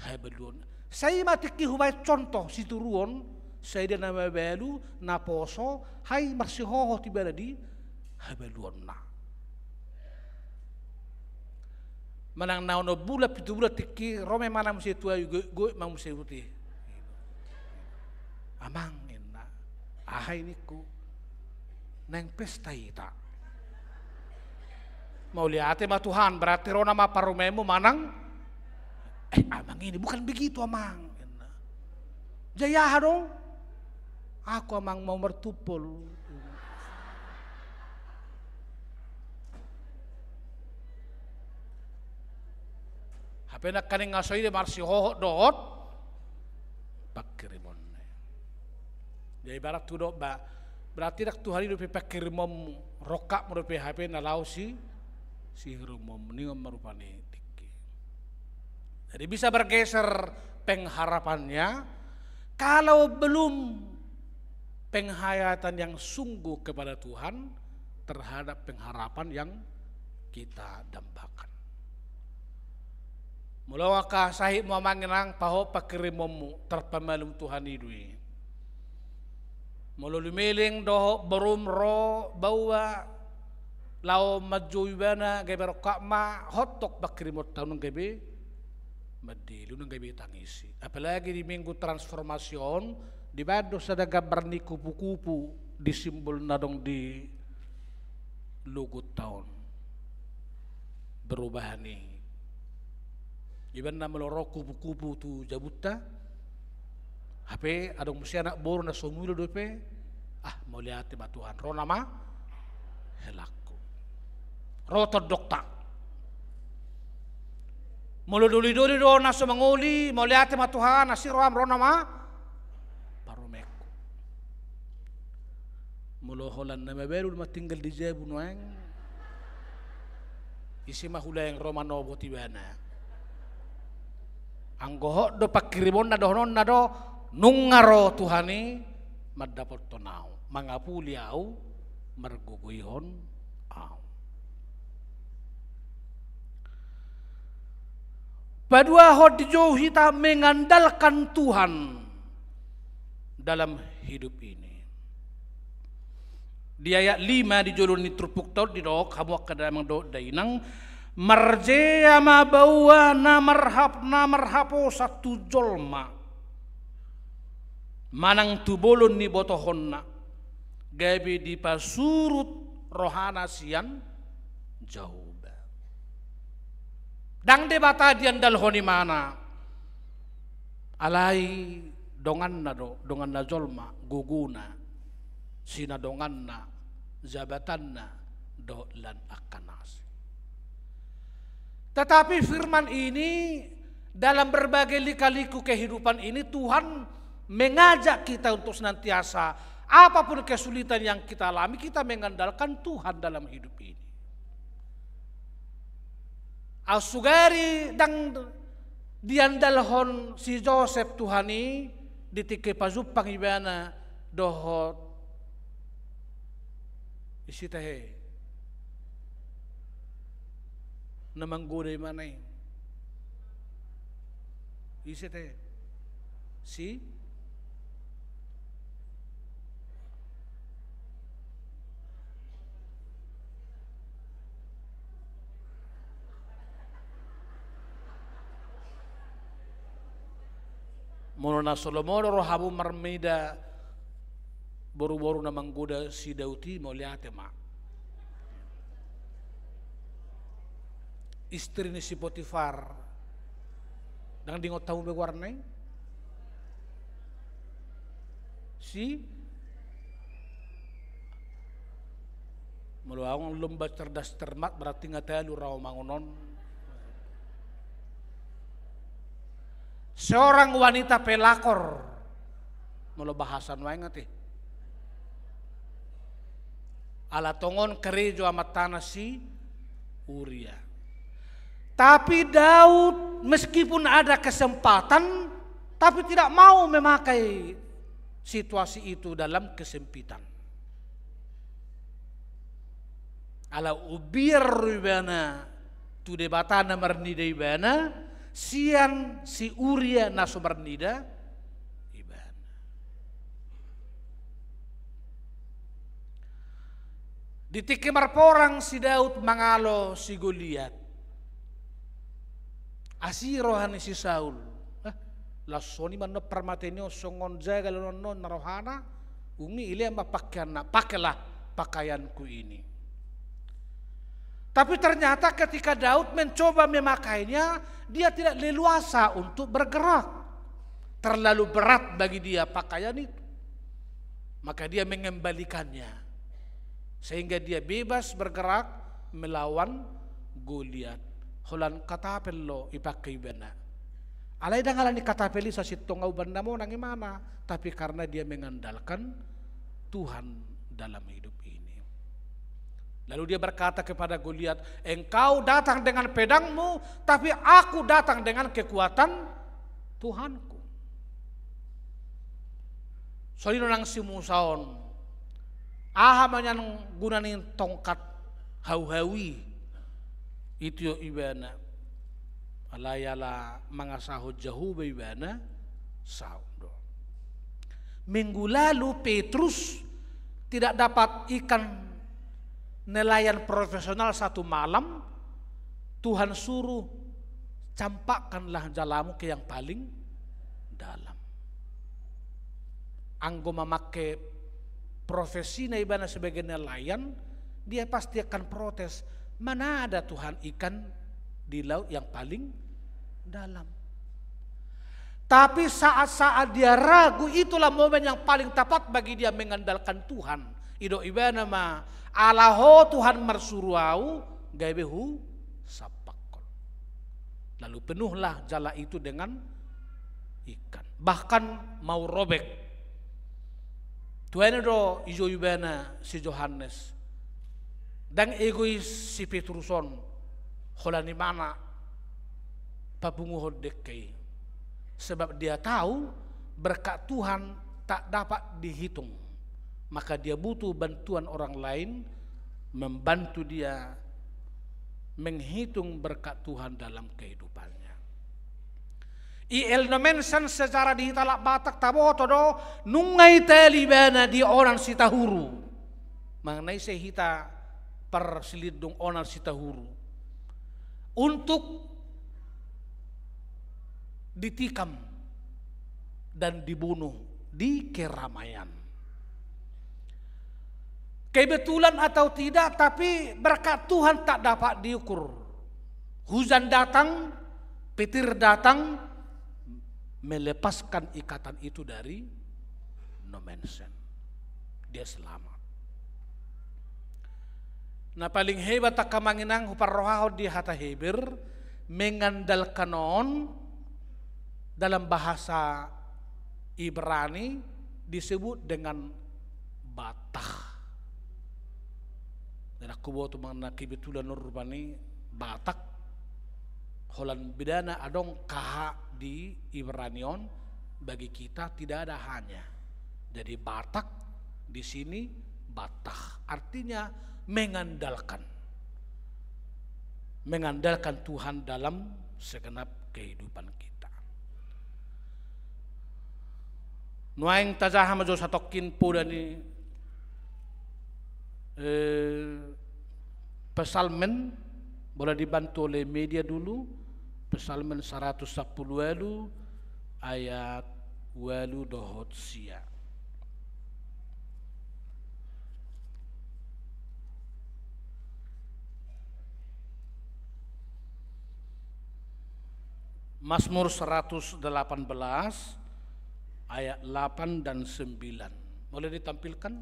habaluonna. Sai ma tingki hubaen contoh situruon, sai dia na mabalu, na poso, hai marsihohot ibana di habaluonna. Manang na onom bulan, pitu bulan tingki, ro ma imana muse tu ahu, goit, goit ma muse huti. Amang, ninna. Aha i, ningku. Naeng pesta hita. Mauliate ma Tuhan, berarti ro nama parumaenmu manang. Eh, amang ini, bukan begitu, amang. Jadi aha do? Aku, amang, mau martumpol. Hape nangkaning nga so i do marsihohot dohot pangkirimonna. Jadi ibarat tu do ba, berarti ndang Tuhan i dope pangkirimonmu, rongkapmu dope hape na laho si, sihirimonmu, ningon ma rupani tingki. Jadi bisa bergeser pengharapannya kalau belum penghayatan yang sungguh kepada Tuhan terhadap pengharapan yang kita dambakan. Molo angka sahitmu, amang inang, pahot pangkirimonmu, tarpamalum Tuhan i do i. Molo lumeleng dohot borum ro baoa laho manjou ibana, gabe rongkap ma, hot tong pangkirimonta, unang gabe mandele, unang gabe tangisi. Apalagi di Minggu Transformasi on, dibaen do sada gambar ni kupu-kupu di simbol na adong di logonta on. Perubahan i. Iban na molo ro kupu-kupu tu jabunta, hape adong muse anak boru na so mulo dope, ah, mauliate ma Tuhan, ro nama helangku. Ro tondongta. Molo doli-doli do na so mangoli, mauliate ma Tuhan, asi roham, ro nama parumaenku. Molo holan na mabalu do maninggal di jabu nuaeng, ise ma hulaeng ro manobot ibana. Anggo hot do pangkirimonna dohononna do, nunga ro Tuhan i mandapothon ahu, mangapuli ahu, margogoihon ahu. Paduahon, dijou hita mengandalkan Tuhan dalam hidup ini. Di ayat lima di jolo ni turpukta on didok, hamu angka damang dohot dainang, marjea ma baoa na marhap-, na marhaposan tu jolma manang tu bolon ni botohonna, gabe dipasurut rohana sian Jahowa. Ndang Debata diandalhon imana, alai donganna do, donganna jolma, gogona, sinadonganna, jabatanna, dohot lan angka na asing. Tetapi firman ini, dalam berbagai lika-liku kehidupan ini, Tuhan mengajak kita untuk senantiasa, apapun kesulitan yang kita alami, kita mengandalkan Tuhan dalam hidup ini. Aut sugari ndang diandalhon si Josep Tuhan i, di tingki pajumpang ibana dohot isi tahe na manggoda imana i. Ise tahe? Si? Molo na so lomo do rohamu marmida boru-boru na manggoda si Daud i, mauliate ma. Istri ni si Potifar. Ndang diingot hamu be goarna i? Si Molo adong lomba cerdas cermat, berarti nga talu raomangon on. Seorang wanita pelakor. Molo bahasa nuaeng ate. Ala tongon karejo amantana si Uria. Tapi Daud, meskipun ada kesempatan, tapi tidak mau memakai situasi itu dalam kesempitan. Ala umbiar do ibana tu Debata na marnida ibana, sian si Uria na so marnida ibana. Di tingki marporang si Daud mangalo si Goliat. Asi roha ni si Saul. Eh, laos songon i ma annon parmatean i on, songon jagal annon na rohana, dung i dilehon ma pakaianna, pakailah pakaianku ini. Tapi ternyata ketika Daud mencoba memakainya, dia tidak leluasa untuk bergerak. Terlalu berat bagi dia pakaian itu. Maka dia mengembalikannya. Sehingga dia bebas bergerak melawan Goliat. Holan katapel do dipake ibana. Alai ndang ala ni katapel i sasintong uban na monang imana, tapi karena dia mengandalkan Tuhan dalam hidup ini. Lalu dia berkata kepada Goliat, "Engkau datang dengan pedangmu, tapi aku datang dengan kekuatan Tuhanku." Songon i do nang si Musa on. Aha ma nian guna ni tongkat hauhau i? Itio ibana. Alai ala mangasahon Jahowa ibana, saut do. Minggu lalu Petrus tidak dapat ikan nelayan profesional satu malam, Tuhan suruh, "Campakkanlah jalamu ke yang paling dalam." Anggo mamake profesina ibana sebagai nelayan, dia pasti akan protes, "Mana ada, Tuhan, ikan di laut yang paling dalam?" Tapi saat-saat dia ragu, itulah momen yang paling tepat bagi dia mengandalkan Tuhan. Didok ibana ma, "Ala Ho, Tuhan, marsuru ahu, gabe husampakkon." Lalu penuhlah jala itu dengan ikan. Bahkan mau robek. Tuan do ijo ibana si Johannes. Ndang egois si Petrus on. Holan imana papunguhon dengke i. Sebab dia tahu berkat Tuhan tak dapat dihitung. Maka dia butuh bantuan orang lain membantu dia menghitung berkat Tuhan dalam kehidupannya. I El Nommensen sejarah di hita halak Batak taboto do, nunga itali ibana di onan Sitahuru. Manang na ise hita parsilindung onan Sitahuru. Untuk ditikam dan dibunuh di keramaian. Kebetulan atau tidak, tapi berkat Tuhan tak dapat diukur. Hujan datang, petir datang, melepaskan ikatan itu dari Nommensen. Dia selamat. Na paling hebat angka amang inang huparrohahon di hata Heber, mengandalkan on dalam bahasa Ibrani disebut dengan batah. Ndang huboto manang na kebetulan on rupani batah. Holan bedana adong K H di Ibrani on, bagi kita tidak ada hanya. Jadi batah di sini batah, artinya mengandalkan. Mengandalkan Tuhan dalam segenap kehidupan kita. Nuaeng tajaha ma jo satongkin poda ni, eh, Psalmen, boleh dibantu oleh media dulu, Psalmen saratus sampulu ualu ayat ualu dohot sia. Mazmur seratus delapan belas ayat delapan dan sembilan. Boleh ditampilkan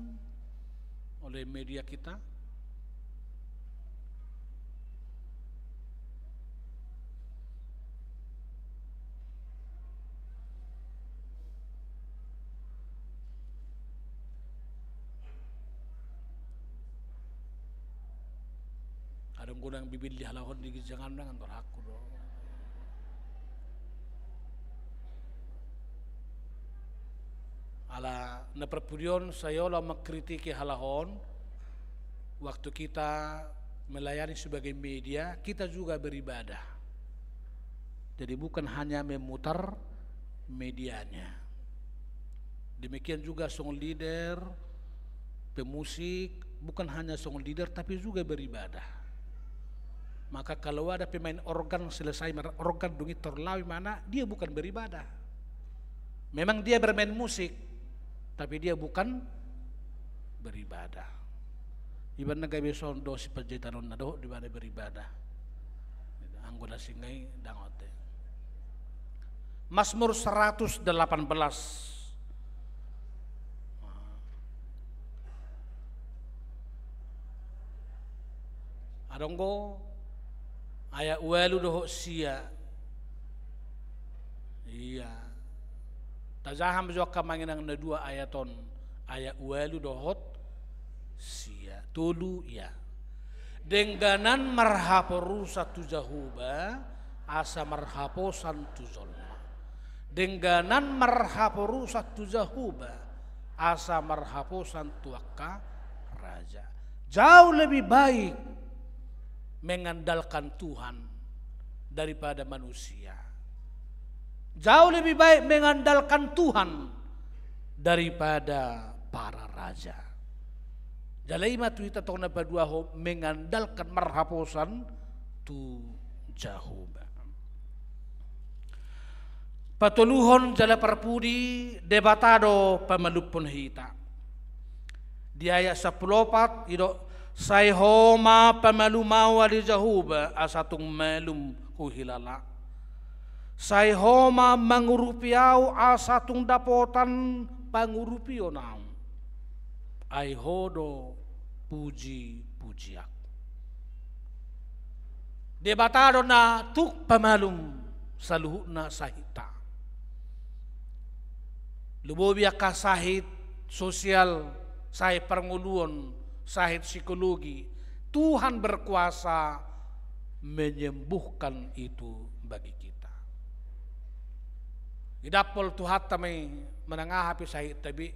oleh media kita? Dang godang bibil di halak on di ginjangan, dang andor hakku do. Ala na parpudi on, saya olo mengkritiki halak on, waktu kita melayani sebagai media, kita juga beribadah. Jadi bukan hanya memutar medianya. Demikian juga song leader, pemusik, bukan hanya song leader tapi juga beribadah. Maka kalau ada pemain organ selesai main organ, dung i torus laho imana, dia bukan beribadah. Memang dia bermain musik, tapi dia bukan beribadah. Ibaen na gabe songon do sipanjaitanonna dohot di bana beribadah. Anggo na singai dang ote. Mazmur seratus delapan belas. Adong do ayat ualu dohot sia. Ia. Tajaha ma jo angka amang inang na dua ayat on, ayat ualu dohot sia, tolu, ia. Dengganan marhaporusan tu Jahowa, asa marhaposan tu jolma. Dengganan marhaporusan tu Jahowa, asa marhaposan tu angka raja. Jauh lebih baik mengandalkan Tuhan daripada manusia. Jauh lebih baik mengandalkan Tuhan daripada para raja. Jala i ma tu hita tong na paduahon, mengandalkan, marhaposan tu Jahowa. Patoluhon jala parpudi, Debata do pamalumhon hita. Di ayat sampulu opat, didok, sai Ho ma pamalum ahu ale Jahowa, asa tung malum huhilala. Sai Ho ma mangurupi ahu, asa tung dapotan pangurupion ahu. Ai Ho do pujipujianku. Debata do na tuk pamalum saluhutna sahitta. Lumobi angka sahit sosial, sahit parngoluon, sahit psikologi, Tuhan berkuasa menyembuhkan itu bagi kita. Idampol Tuhanta ma i manang aha pe sahitta be,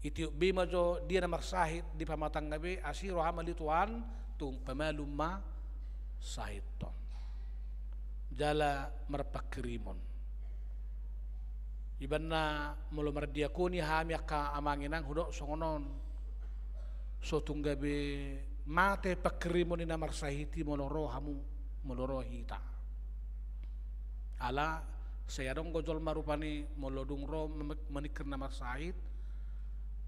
itiop be ma jo dia na marsahit di pamatangna be, asi roha ma ale Tuhan, tung pamalum ma sahit on. Jala marpanghirimon. Ibaen na molo mardiakoni hami angka amang inang, hudok songon on. So tung gabe mate panghirimon ni na marsahit i molo ro hamu, molo ro hita. Ala sai adong do jolma rupani molo dung ro mem-, maningkir na marsahit,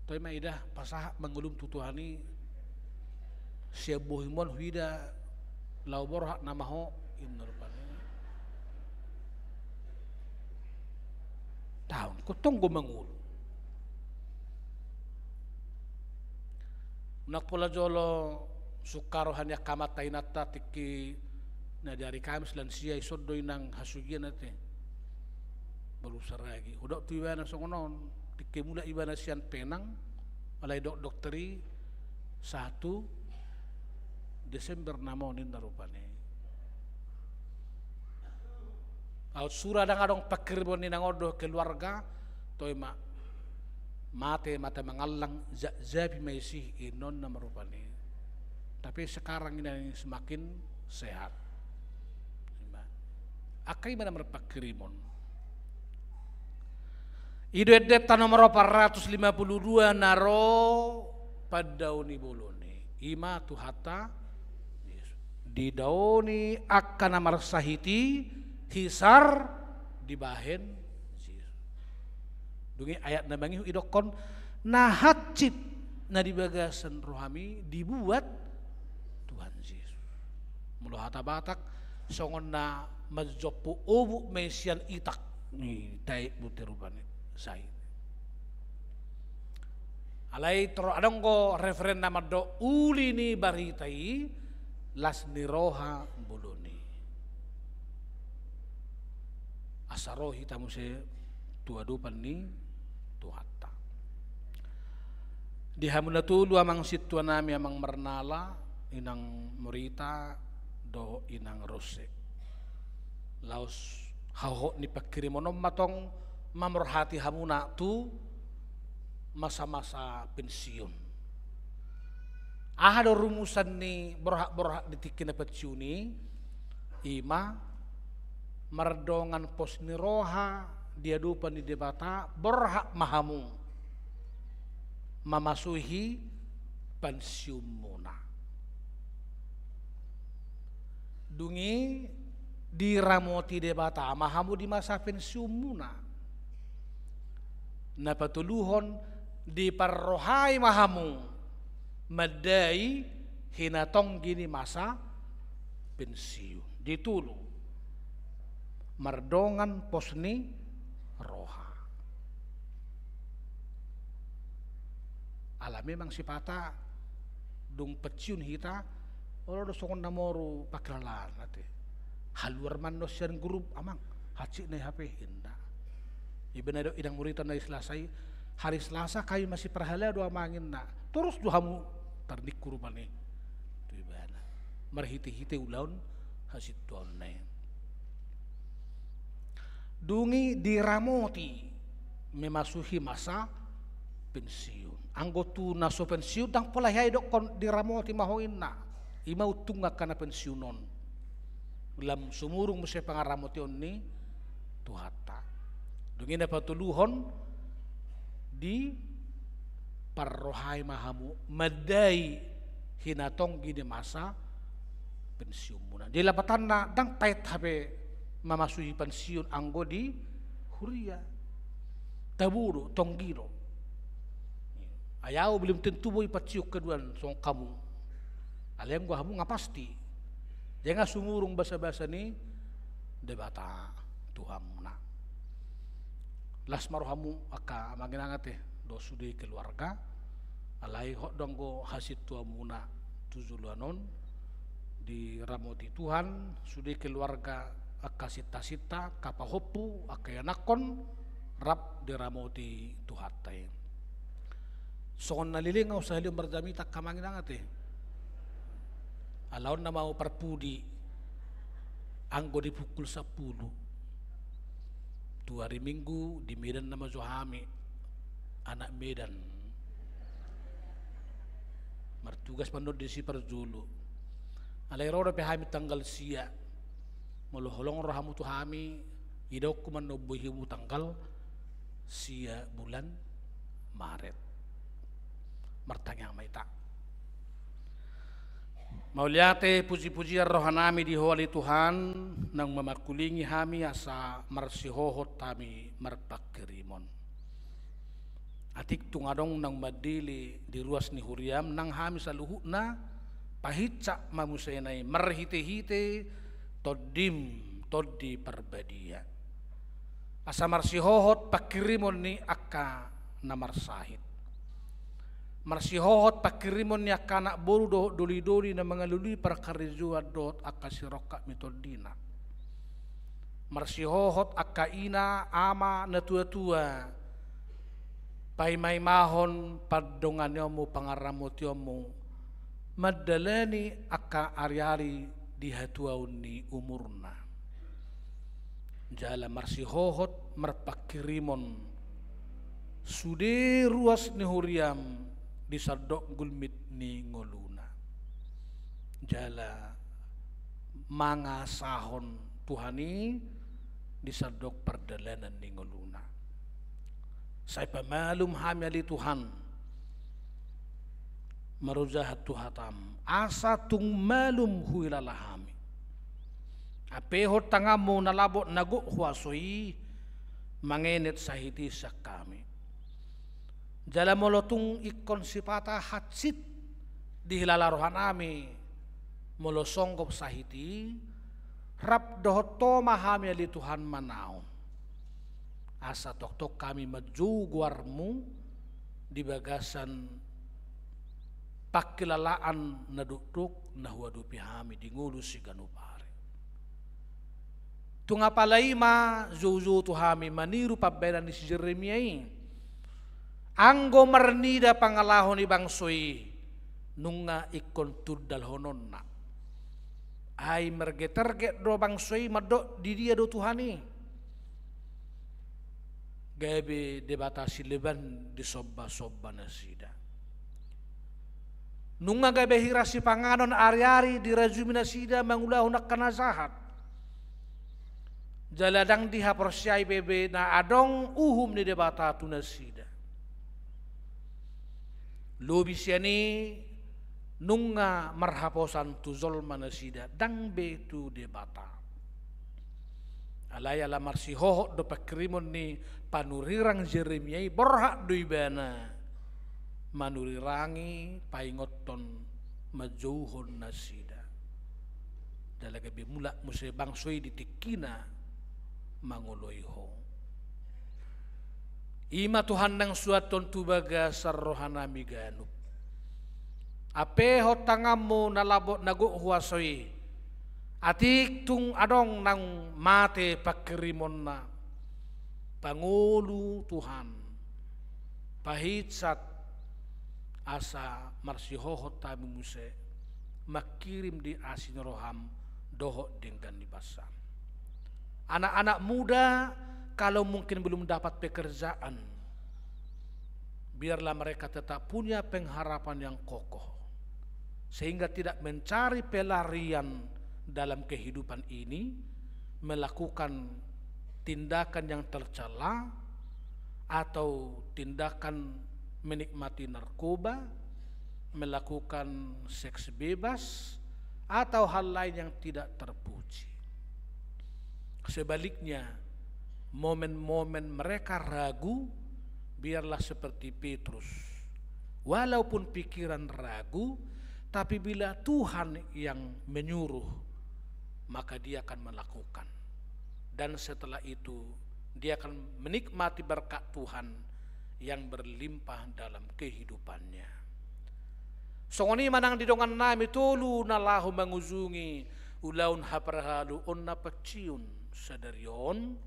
toe ma idah pasahat mangolu tu Tuhan i, sian bohim on huida laho borhat nama ho, inna rupani. Taon, ingkon tong do mangolu. Nang pola jolo sungkun roha ni angka amanta inanta tingki na di ari Kamis lansia, ison do inang hasugian ate. Baru saragi. Hudok tu ibana songon on, tingki mulak ibana sian Penang, alai didok dokter i, satu Desember nama on, inna rupani. Aut sura ndang adong panghirimon ni inang on dohot keluarga, toe ma mate, mate mangallang, ja-, japi ma isi, inna on nama rupani. Tapi sekarang inang i semakin sehat. Ima. Angka i ma na marpanghirimon. I do endenta nomor opat ratus lima puluh dua, na ro pandaoni bolon i. Ima Tuhanta Jesus. Didaoni angka na marsahit i, hisar dibahen Jesus. Dung i ayat na mangihut idokkon, na hansit na di bagasan rohami dibuat Tuhan Jesus. Molo hata Batak, songon na manjompo obuk ma i sian itak ni taek, boto rupani, sai. Alai torop adong do referen na mandok uli ni barita i, las ni roha bolon i. Asa ro hita muse tu adopan ni Tuhanta. Di hamu na tolu, amang sintua nami, amang marnala, Inang Morita dohot Inang Rose. Laos hahohot ni pangkirimon on ma tong mamorhati hamuna tu masa-masa pensiun. Aha do rumusan ni borhat-borhat di tingki na pensiun i? I ma mardongan pos ni roha di adopan ni Debata, borhat ma hamu mamasuhi pensiunmuna. Dung i diramoti Debata ma hamu di masa pensiunmuna. Na patoluhon, diparrohai ma hamu mandai hinatonggi ni masa pensiun. Di tolu, mardongan pos ni roha. Ala memang sipata dung pensiun hita, olo do songon na moru pangkilalaan ate. Haluar ma annon sian grup, amang, hansit na i hape, inda. Iba na didok Inang Morita na i Selasa i, hari Selasa kami masih parhalado amang, inna. Torus do hamu tarningku rupani tu ibana marhite-hite ulaon hasintuaonna i. Dung i diramoti memasuhi masa pensiun. Anggo tu na so pensiun ndang pola hea didokkon diramoti ma ho, inna. I ma untungna angka na pensiun on. Lam sumurung muse pangaramotion ni Tuhanta. Dung i na patoluhon, diparrohai ma hamu mandai hinatonggi ni masa pensiunmuna. Jadi lapatanna, ndang taet hape mamasuhi pensiun anggo di huria. Tabo do, tonggi do. Ai au belum tentu boi pensiun haduan songon hamu. Alai anggo hamu nga pasti. Jala nga sumurung basa-basa ni Debata tu hamuna. Las ma rohamu angka amang inang ate dohot sude keluarga. Alai hot do anggo hasintuamuna tu joloan on, diramoti Tuhan sude keluarga, angka sinta-sinta, angka pahompu, angka ianakhon, rap diramoti Tuhanta i. Songon na leleng au sahali on marjamita angka amang inang ate. Ala on nama au parpudi, anggo di pukul sampulu tu ari Minggu di Medan nama jo hami, anak Medan. Martugas ma annon disi parjolo. Alai ro dope hami tanggal sia. Molo holong rohamu tu hami, idaonku ma annon bohimu tanggal sia bulan Maret. Martangiang ma hita. Mauliate, puji-pujian rohanami di Ho ale Tuhan, naung mamangkulingi hami asa marsihohot hami marpangkirimon. Atik tung adong naung mandele di ruas ni huriam, nang hami saluhutna, pahinsa ma muse na i marhite-hite Tondim, Tondi Parbadia. Asa marsihohot pangkirimon ni angka na marsahit. Marsihohot pangkirimon ni angka anak boru dohot doli-doli na mangalului parkarejoan dohot angka sirongkap ni tondina. Marsihohot angka ina, ama, natua-tua, paima-imahon pandonganionmu, pangaramotionmu, mandalani angka ari-ari di hatuaon ni umurna. Jala marsihohot marpangkirimon sude ruas ni huriam di sandok gulmit ni ngoluna. Jala mangasahon Tuhan i di sandok pardalanan ni ngoluna. Sai pamalum hami ale Tuhan, marojahan tu hatam, asa tung malum huhilala hami. Ampehon tanganmu na labot na gok huaso i, mangenet sahit i sian hami. Jala molo tung ingkon sipata hansit dihilala rohanami, molo songgop sahit i, rap dohot Ho ma hami ale Tuhan manaon. Asa tongtong hami manjou goarmu di bagasan pangkilalaan na dokdok na huadopi hami di ngolu siganup ari. Tung apala i ma joujou tu hami maniru pambahenan ni si Jeremia i. Anggo marnida pangalaho ni bangso i, Nunga ingkon tundalhononna. Ai mergeterget do bangso i mandok di dia do Tuhan i. Gabe debata sileban disombasomba nasida. Nunga gabe hira sipanganon ariari dirajumi nasida mangulahon angka na jahat. Jala ndang dihaporseai be be na adong uhum ni Debata tu nasida. Lobi sian i nunga marhaposan tu jolma nasida, ndang be tu Debata. Alai ala marsihohot do pangkirimon ni panurirang Jeremia i, borhat do ibana manurirangi, paingothon, manjouhon nasida. Jala gabe mulak muse bangso i di tingkina mangoloi Ho. I ma Tuhan naeng suanhon tu bagasan rohanami ganup. Ampehon tanganmu na lambok na gok huaso i, atik tung adong naung mate pangkirimonna, pangolu Tuhan, pahinsat, asa marsihohot hami muse mangkirim di asi ni roham dohot denggan ni basam. Anak-anak muda, kalau mungkin belum dapat pekerjaan, biarlah mereka tetap punya pengharapan yang kokoh, sehingga tidak mencari pelarian dalam kehidupan ini, melakukan tindakan yang tercela, atau tindakan menikmati narkoba, melakukan seks bebas, atau hal lain yang tidak terpuji. Sebaliknya, momen-momen mereka ragu, biarlah seperti Petrus. Walaupun pikiran ragu, tapi bila Tuhan yang menyuruh, maka dia akan melakukan. Dan setelah itu, dia akan menikmati berkat Tuhan yang berlimpah dalam kehidupannya. Songon i ma nang di dongannami tolu na laho mangujungi ulaon haparhaluon na pensiun sadari on,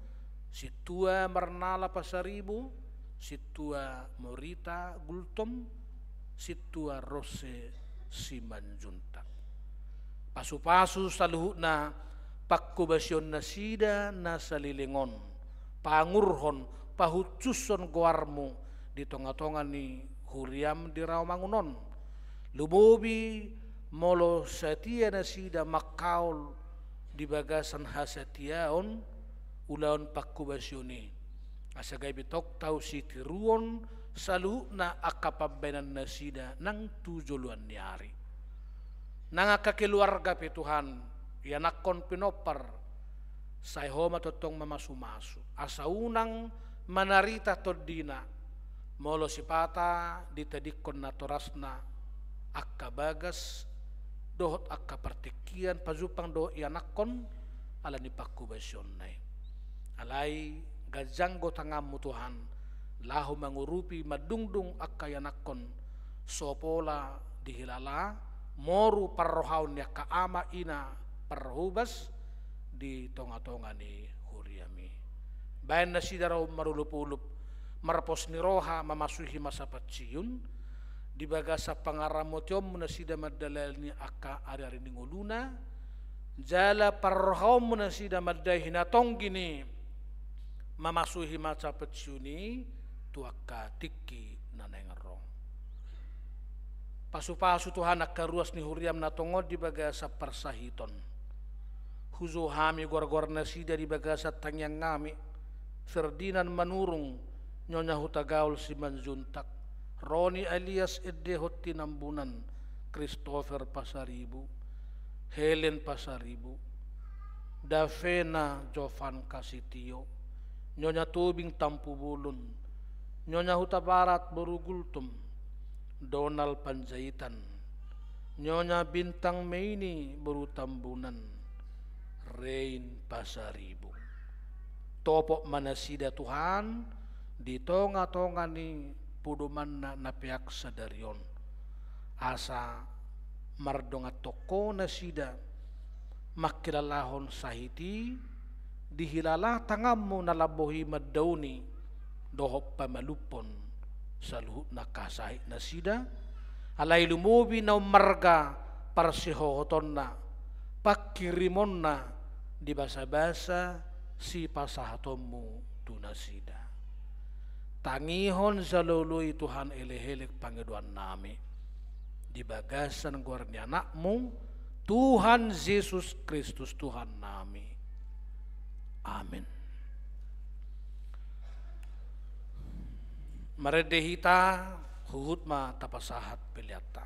Sintua Marnala Pasaribu, Sintua Morita Gultom, Sintua Rose Simanjuntak. Pasu-pasu saluhutna pangkobasion nasida na saleleng on, paangurhon, pahunsushon goarmu di tonga-tonga ni huriam di Rawamangun on. Lumobi molo satia nasida mangkaol di bagasan hasatiaon ulaon pangkobasion i, asa gabe tong tau sitiruon saluhutna angka pambahenan nasida nang tu joloan ni ari. Nang angka keluarga pe Tuhan, ianakhon pinompar, sai Ho ma tongtong mamasu-masu, asa unang manarita tondina, molo sipata ditadingkon natorasna angka bagas dohot angka partingkian pajumpang dohot ianakhon ala ni pangkobasionna i. Alai ganjang do tanganmu Tuhan, laho mangurupi mandungdung angka ianakhon, so pola dihilala moru parrohaon ni angka ama ina parhobas di tonga-tonga ni huriami. Baen nasida ro marolop-olop, marpos ni roha mamasuhi masa pensiun, di bagasan pangaramotionmu nasida mandalani angka ari-ari ni ngoluna, jala parrohaonmu nasida mandai hinatonggi ni mamasuhi masa pensiun i tu angka tingki na naeng ro. Pasu-pasu Tuhan angka ruas ni huriam na tongon di bagasan parsahiton. Hujou hami goar-goar nasida di bagasan tangiangnami, Ferdinand Manurung, Nyonya Hutagaol Simanjuntak, Roni alias Ende Hottinambunan, Christopher Pasaribu, Helen Pasaribu, Davena Jovan Kasitio, Nyonya Tobing Tampubolon, Nyonya Hutabarat boru Gultom, Donald Panjaitan, Nyonya Bintang Meini boru Tambunan, Rein Pasaribu. Topot ma nasida Tuhan di tonga-tonga ni podomanna na peak sadari on. Asa mardongan tongko nasida mangkilalahon sahit i, dihilala tanganmu na lambok i mandaoni dohot pamalumhon saluhutna angka sahit nasida, Alai lumobi na ummarga parsihohotonna, panghirimonna di basabasa sipasahatonmu tu nasida. Tangihon jaloon i Tuhan, elek-elek pangidoannami di bagasan goar ni Anakmu, Tuhan Jesus Kristus Tuhannami. Amen. Marende hita, huhut ma tapasahat peleanta.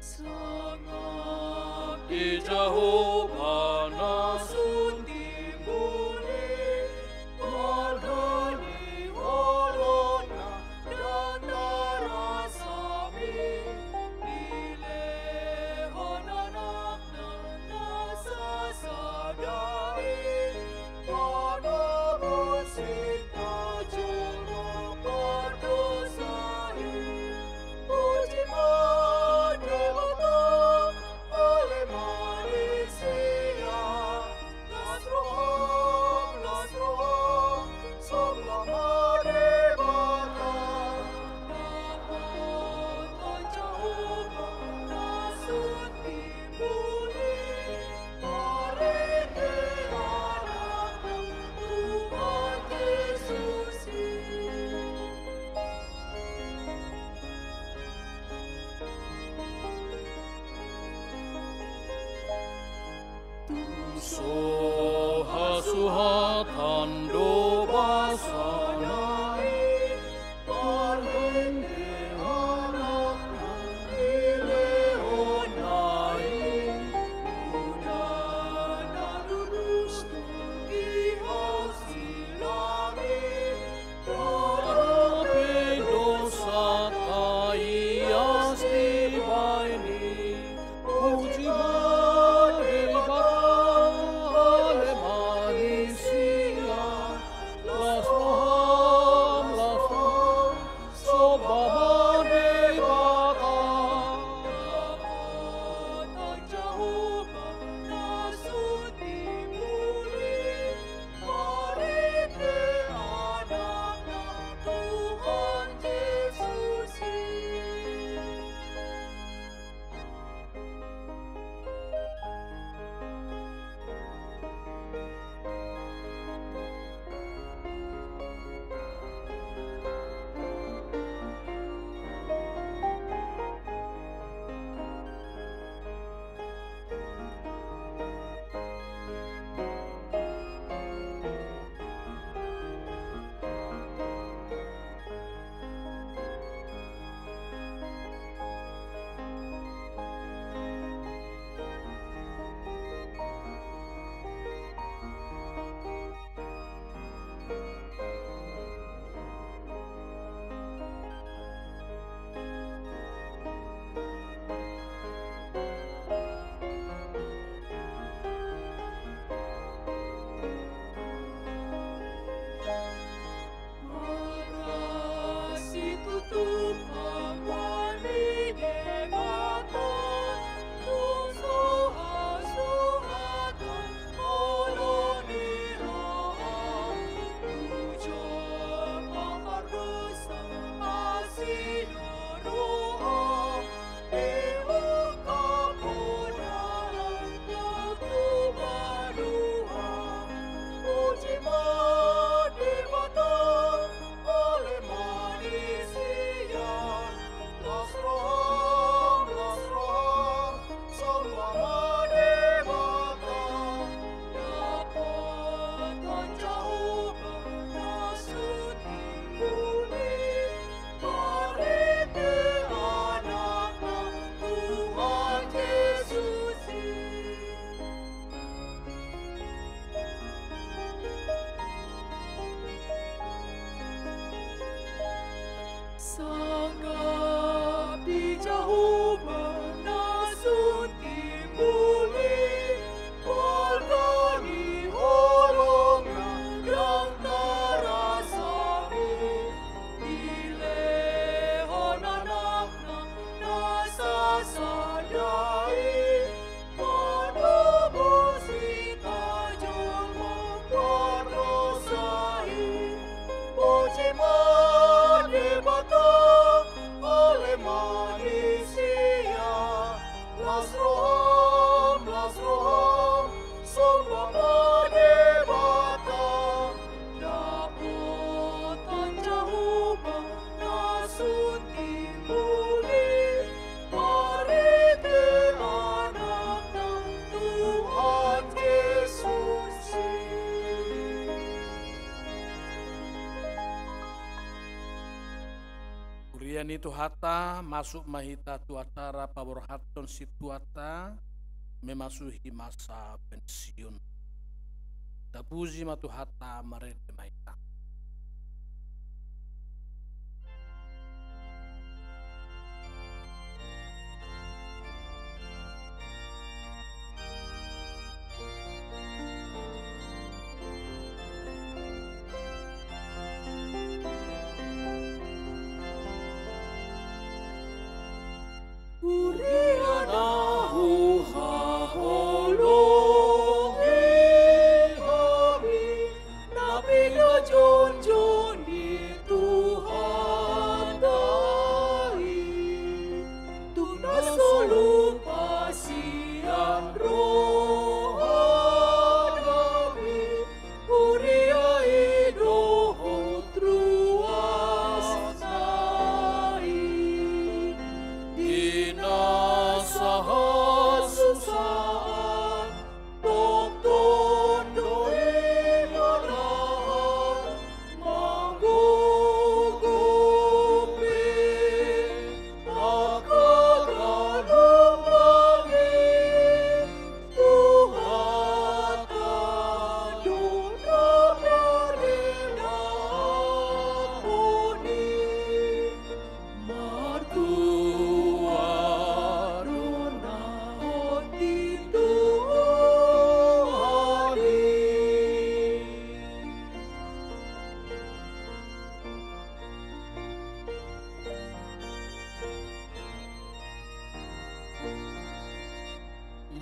Sangap di Jahowa na sun timbul i, marga ni holongna ndang tarasami, dilehon Anakna na sasada i, manobus hita jolma pardosa i. Puji ma Debata, ale manisia, las roham, las roham, somba ma Debata. Dapotan Jahowa na sun timbul i, marende Anakna Tuhan Jesus i. Tu so hasuhatan do basana i, marende Anakna dilehonna i, udan na lurus tu gihos silang i. Dope dosanta ias dibaen i. Puji ma Debata, ale manisia, las roham, las roham, somba ma Debata. Dapotan Jahowa na sun timbul i, marende Anakna Tuhan Jesus i. Sangap di Jahowa na sun timbul i, marga ni holongna ndang tarasa. Huria ni Tuhanta, masuk ma hita tu acara paborhathon sintuanta memasuhi masa pensiun. Tapuji ma Tuhanta, marende ma hita. Huria na huhaholongi hami, na pinajongjong ni Tuhanta i, tu na so lupa sian roha nami, huria i dohot ruasna i. Di na sahat susaan, tongtong do i manahan, manggogopi angka ganup nami. Tuhanta do na maremahon i, martua do na hot di Tuhan i.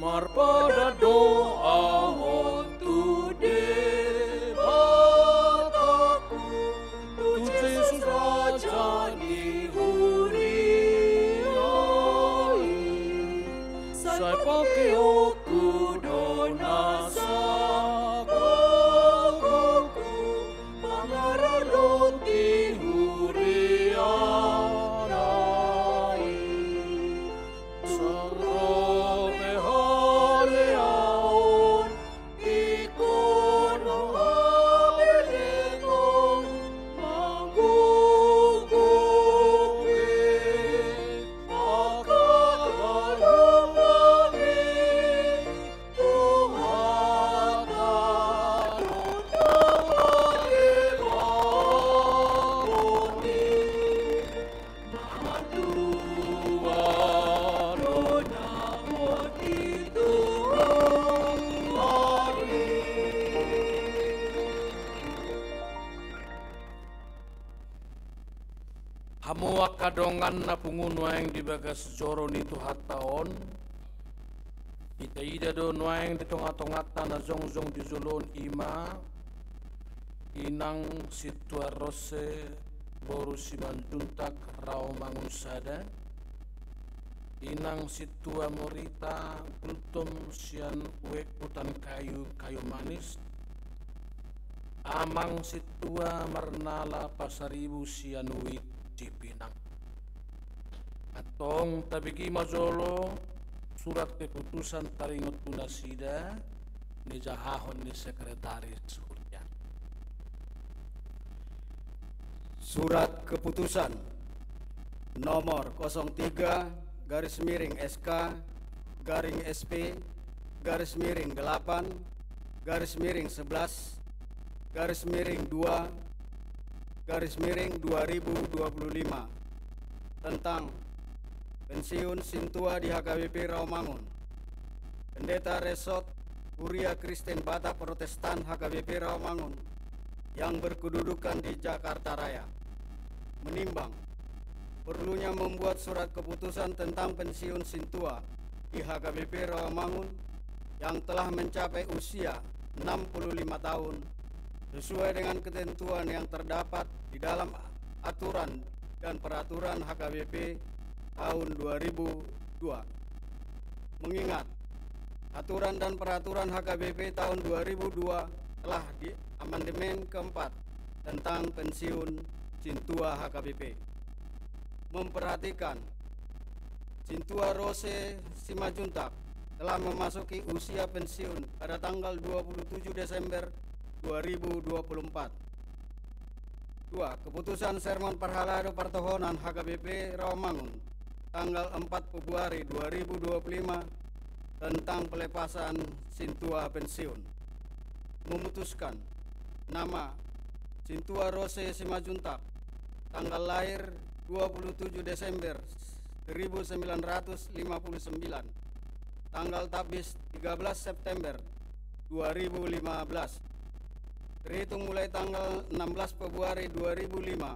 Marpadan do ahu tu Debatangku, tu Jesus Raja ni huria i, sai pangkeonku do nasa gogoonku, pangaradoti huriana i. Tung ro pe haleaon, ingkon haberengon, manggogopi angka ganup nami. Tuhanta do na maremahon i, martua do na hot di Tuhan i. Hamu angka dongan na pungu nuaeng di bagas joro ni Tuhanta on, itaida do nuaeng di tongatonganta na jongjong di jolo on, i ma Inang Sintua Rose boru Simanjuntak Rawamangun sada, Inang Sintua Morita Gultom sian Uek Hutan Kayu, Kayu Manis, Amang Sintua Marnala Pasaribu sian Uek Cipinang. Antong tabege ma jolo surat keputusan taringot tu nasida, dijahahon ni sekretaris huria. Surat keputusan nomor kosong tiga garis miring S K garing S P garis miring delapan garis miring sebelas garis miring dua garis miring dua ribu dua puluh lima, tentang pensiun sintua di H K B P Rawamangun. Pendeta Resort Huria Kristen Batak Protestan H K B P Rawamangun yang berkedudukan di Jakarta Raya menimbang perlunya membuat surat keputusan tentang pensiun sintua di H K B P Rawamangun yang telah mencapai usia enam puluh lima tahun, sesuai dengan ketentuan yang terdapat di dalam aturan dan peraturan H K B P tahun dua ribu dua. Mengingat aturan dan peraturan H K B P tahun dua ribu dua telah diamandemen keempat tentang pensiun sintua H K B P. Memperhatikan Sintua Rose Simanjuntak telah memasuki usia pensiun pada tanggal dua puluh tujuh Desember dua ribu dua puluh empat. Dua, keputusan sermon parhalado partohonan H K B P Rawamangun tanggal empat Februari dua ribu dua puluh lima tentang pelepasan sintua pensiun. Memutuskan nama Sintua Rose Simanjuntak, tanggal lahir dua puluh tujuh Desember seribu sembilan ratus lima puluh sembilan, tanggal tahbis tiga belas September dua ribu lima belas. Terhitung mulai tanggal enam belas Februari dua ribu lima,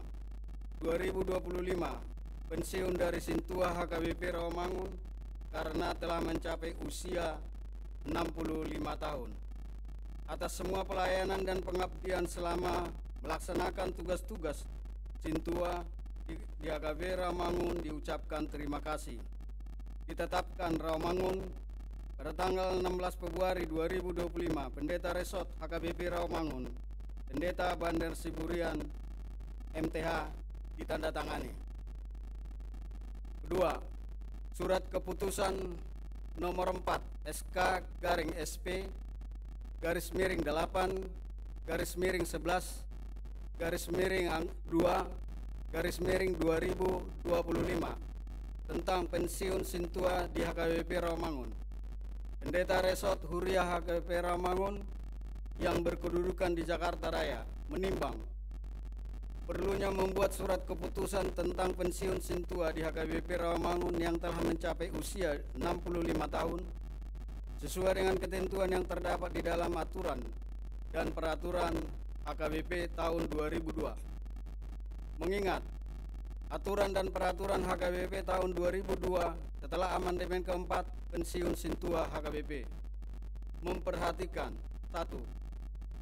dua ribu dua puluh lima, pensiun dari Sintua H K B P Rawamangun karena telah mencapai usia enam puluh lima tahun. Atas semua pelayanan dan pengabdian selama melaksanakan tugas-tugas Sintua di, di H K B P Rawamangun diucapkan terima kasih. Ditetapkan Rawamangun pada tanggal enam belas Februari dua ribu dua puluh lima, Pendeta Resort H K B P Rawamangun, Pendeta Bander Siburian, M T H, ditandatangani. Kedua, surat keputusan nomor empat, S K garing S P garis miring delapan garis miring sebelas garis miring ang-, dua garis miring dua ribu dua puluh lima, tentang pensiun sintua di H K B P Rawamangun. Pendeta Resort Huria H K B P Rawamangun yang berkedudukan di Jakarta Raya menimbang perlunya membuat surat keputusan tentang pensiun sintua di H K B P Rawamangun yang telah mencapai usia enam puluh lima tahun, sesuai dengan ketentuan yang terdapat di dalam aturan dan peraturan H K B P tahun dua ribu dua. Mengingat aturan dan peraturan H K B P tahun dua ribu dua setelah amandemen keempat pensiun sintua H K B P memperhatikan: satu,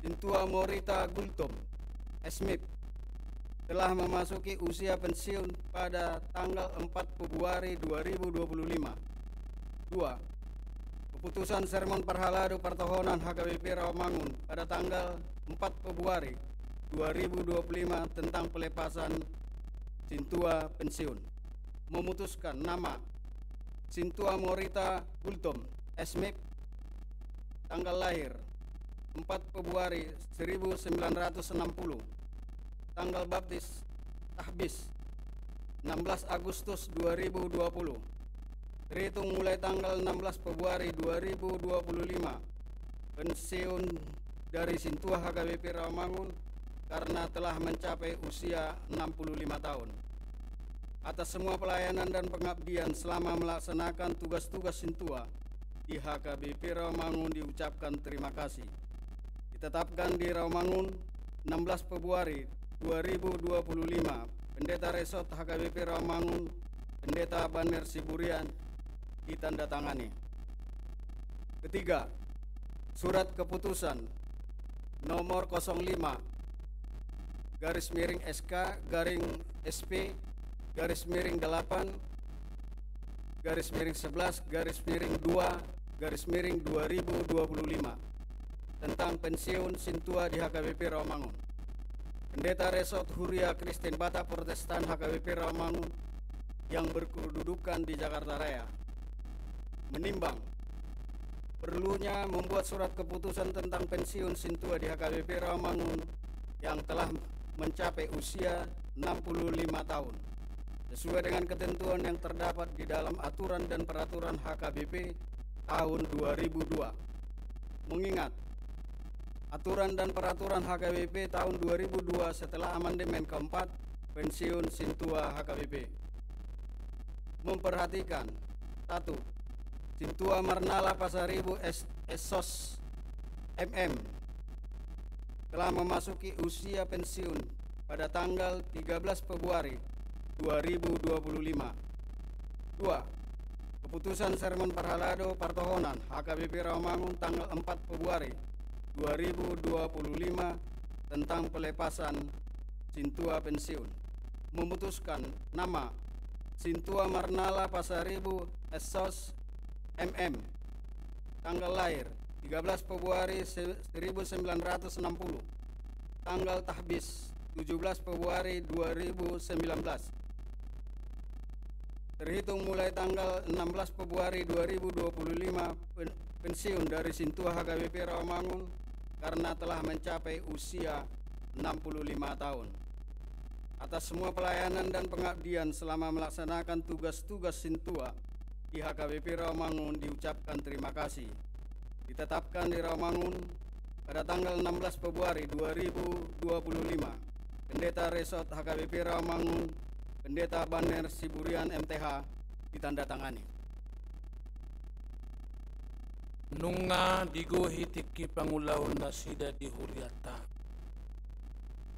Sintua Morita Gultom, S M I P, telah memasuki usia pensiun pada tanggal empat Februari dua ribu dua puluh lima. Dua, keputusan sermon parhalado partohonan H K B P Rawamangun pada tanggal empat Februari dua ribu dua puluh lima tentang pelepasan sintua pensiun. Memutuskan nama Sintua Morita Gultom, S M I P, tanggal lahir empat Februari seribu sembilan ratus enam puluh, tanggal baptis, tahbis, enam belas Agustus dua ribu dua puluh. Terhitung mulai tanggal enam belas Februari dua ribu dua puluh lima, pensiun dari Sintua H K B P Rawamangun karena telah mencapai usia enam puluh lima tahun. Atas semua pelayanan dan pengabdian selama melaksanakan tugas-tugas sintua di H K B P Rawamangun diucapkan terima kasih. Ditetapkan di Rawamangun, enam belas Februari dua ribu dua puluh lima, Pendeta Resort H K B P Rawamangun, Pendeta Bander Siburian, ditandatangani. Ketiga, surat keputusan nomor kosong lima garis miring S K garing S P garis miring delapan garis miring sebelas garis miring dua garis miring dua ribu dua puluh lima tentang pensiun sintua di H K B P Rawamangun. Pendeta Resort Huria Kristen Batak Protestan H K B P Rawamangun yang berkedudukan di Jakarta Raya menimbang perlunya membuat surat keputusan tentang pensiun sintua di H K B P Rawamangun yang telah mencapai usia enam puluh lima tahun, sesuai dengan ketentuan yang terdapat di dalam aturan dan peraturan H K B P tahun dua ribu dua. Mengingat aturan dan peraturan H K B P tahun dua ribu dua setelah amandemen keempat pensiun sintua H K B P. Memperhatikan: satu, Sintua Marnala Pasaribu S-, S Sos, M M, telah memasuki usia pensiun pada tanggal tiga belas Februari dua ribu dua puluh lima. Dua, keputusan sermon parhalado partohonan H K B P Rawamangun tanggal empat Februari dua ribu dua puluh lima tentang pelepasan sintua pensiun. Memutuskan nama Sintua Marnala Pasaribu S Sos M M, tanggal lahir tiga belas Februari se-, seribu sembilan ratus enam puluh, tanggal tahbis tujuh belas Februari dua ribu sembilan belas. Terhitung mulai tanggal enam belas Februari dua ribu dua puluh lima, pen-, pensiun dari Sintua H K B P Rawamangun karena telah mencapai usia enam puluh lima tahun. Atas semua pelayanan dan pengabdian selama melaksanakan tugas-tugas sintua di H K B P Rawamangun diucapkan terima kasih. Ditetapkan di Rawamangun pada tanggal enam belas Februari dua ribu dua puluh lima, Pendeta Resort H K B P Rawamangun, Pendeta Banner Siburian M T H, ditandatangani. Nunga digohi tingki pangulahon nasida di hurianta.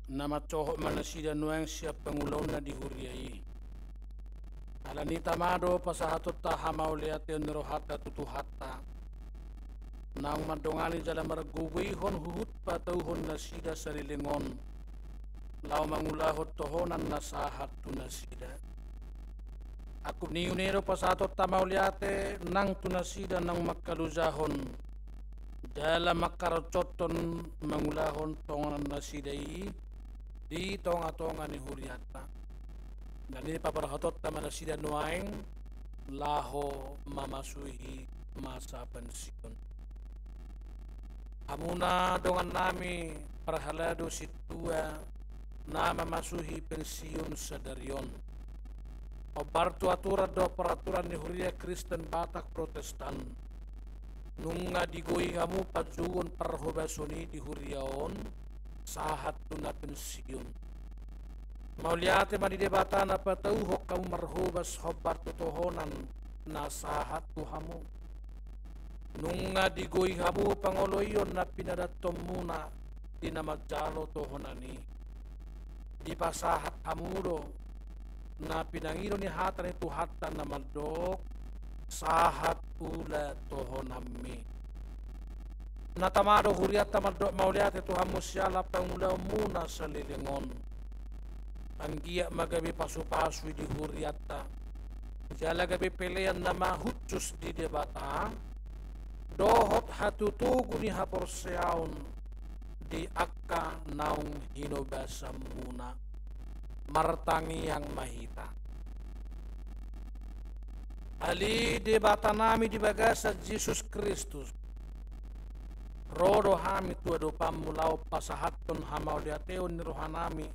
Na mansohot ma nasida nuaeng sian pangulahonna di huria i. Alani i tama do pasahatonta hamauliateon ni rohanta tu Tuhanta, naung mandongani jala margogoihon huhut patauhon nasida saleleng on, laho mangulahon tohonan na sahat tu nasida. Angkup ni i une do pasahatonta mauliate nang tu nasida naung mangkalojahon jala mangkarocothon mangulahon tohonan nasida i di tongatonga ni hurianta. Alani i paborhatonta ma nasida nuaeng laho mamasuhi masa pensiun. Hamuna dongannami parhalado sintua na mamasuhi pensiun sadari on. Hombar tu aturan dohot peraturan ni Huria Kristen Batak Protestan, nunga digohi hamu panjouon parhobason i di huria on sahat tu na pensiun. Mauliate ma di Debata na patauhon hamu marhobas hombar tu tohonan na sahat tu hamu. Nunga digohi hamu pangoloion na pinadantonmuna di na manjalo tohonan i. Dipasahat hamu do na pinangido ni hata ni Tuhanta na mandok, sahat ula tohonanmi. Na tama do hurianta mandok mauliate tu hamu siala pangulaonmuna saleleng on. Anggiat ma gabe pasupasu i di hurianta, jala gabe pelean na mahushus di Debata, dohot hatutugu ni haporseaon di angka naung hinobasanmuna. Martangiang ma hita. Ale Debatanami di bagasan Jesus Kristus, ro do hami tu adopanmu laho pasahathon hamauliateon ni rohanami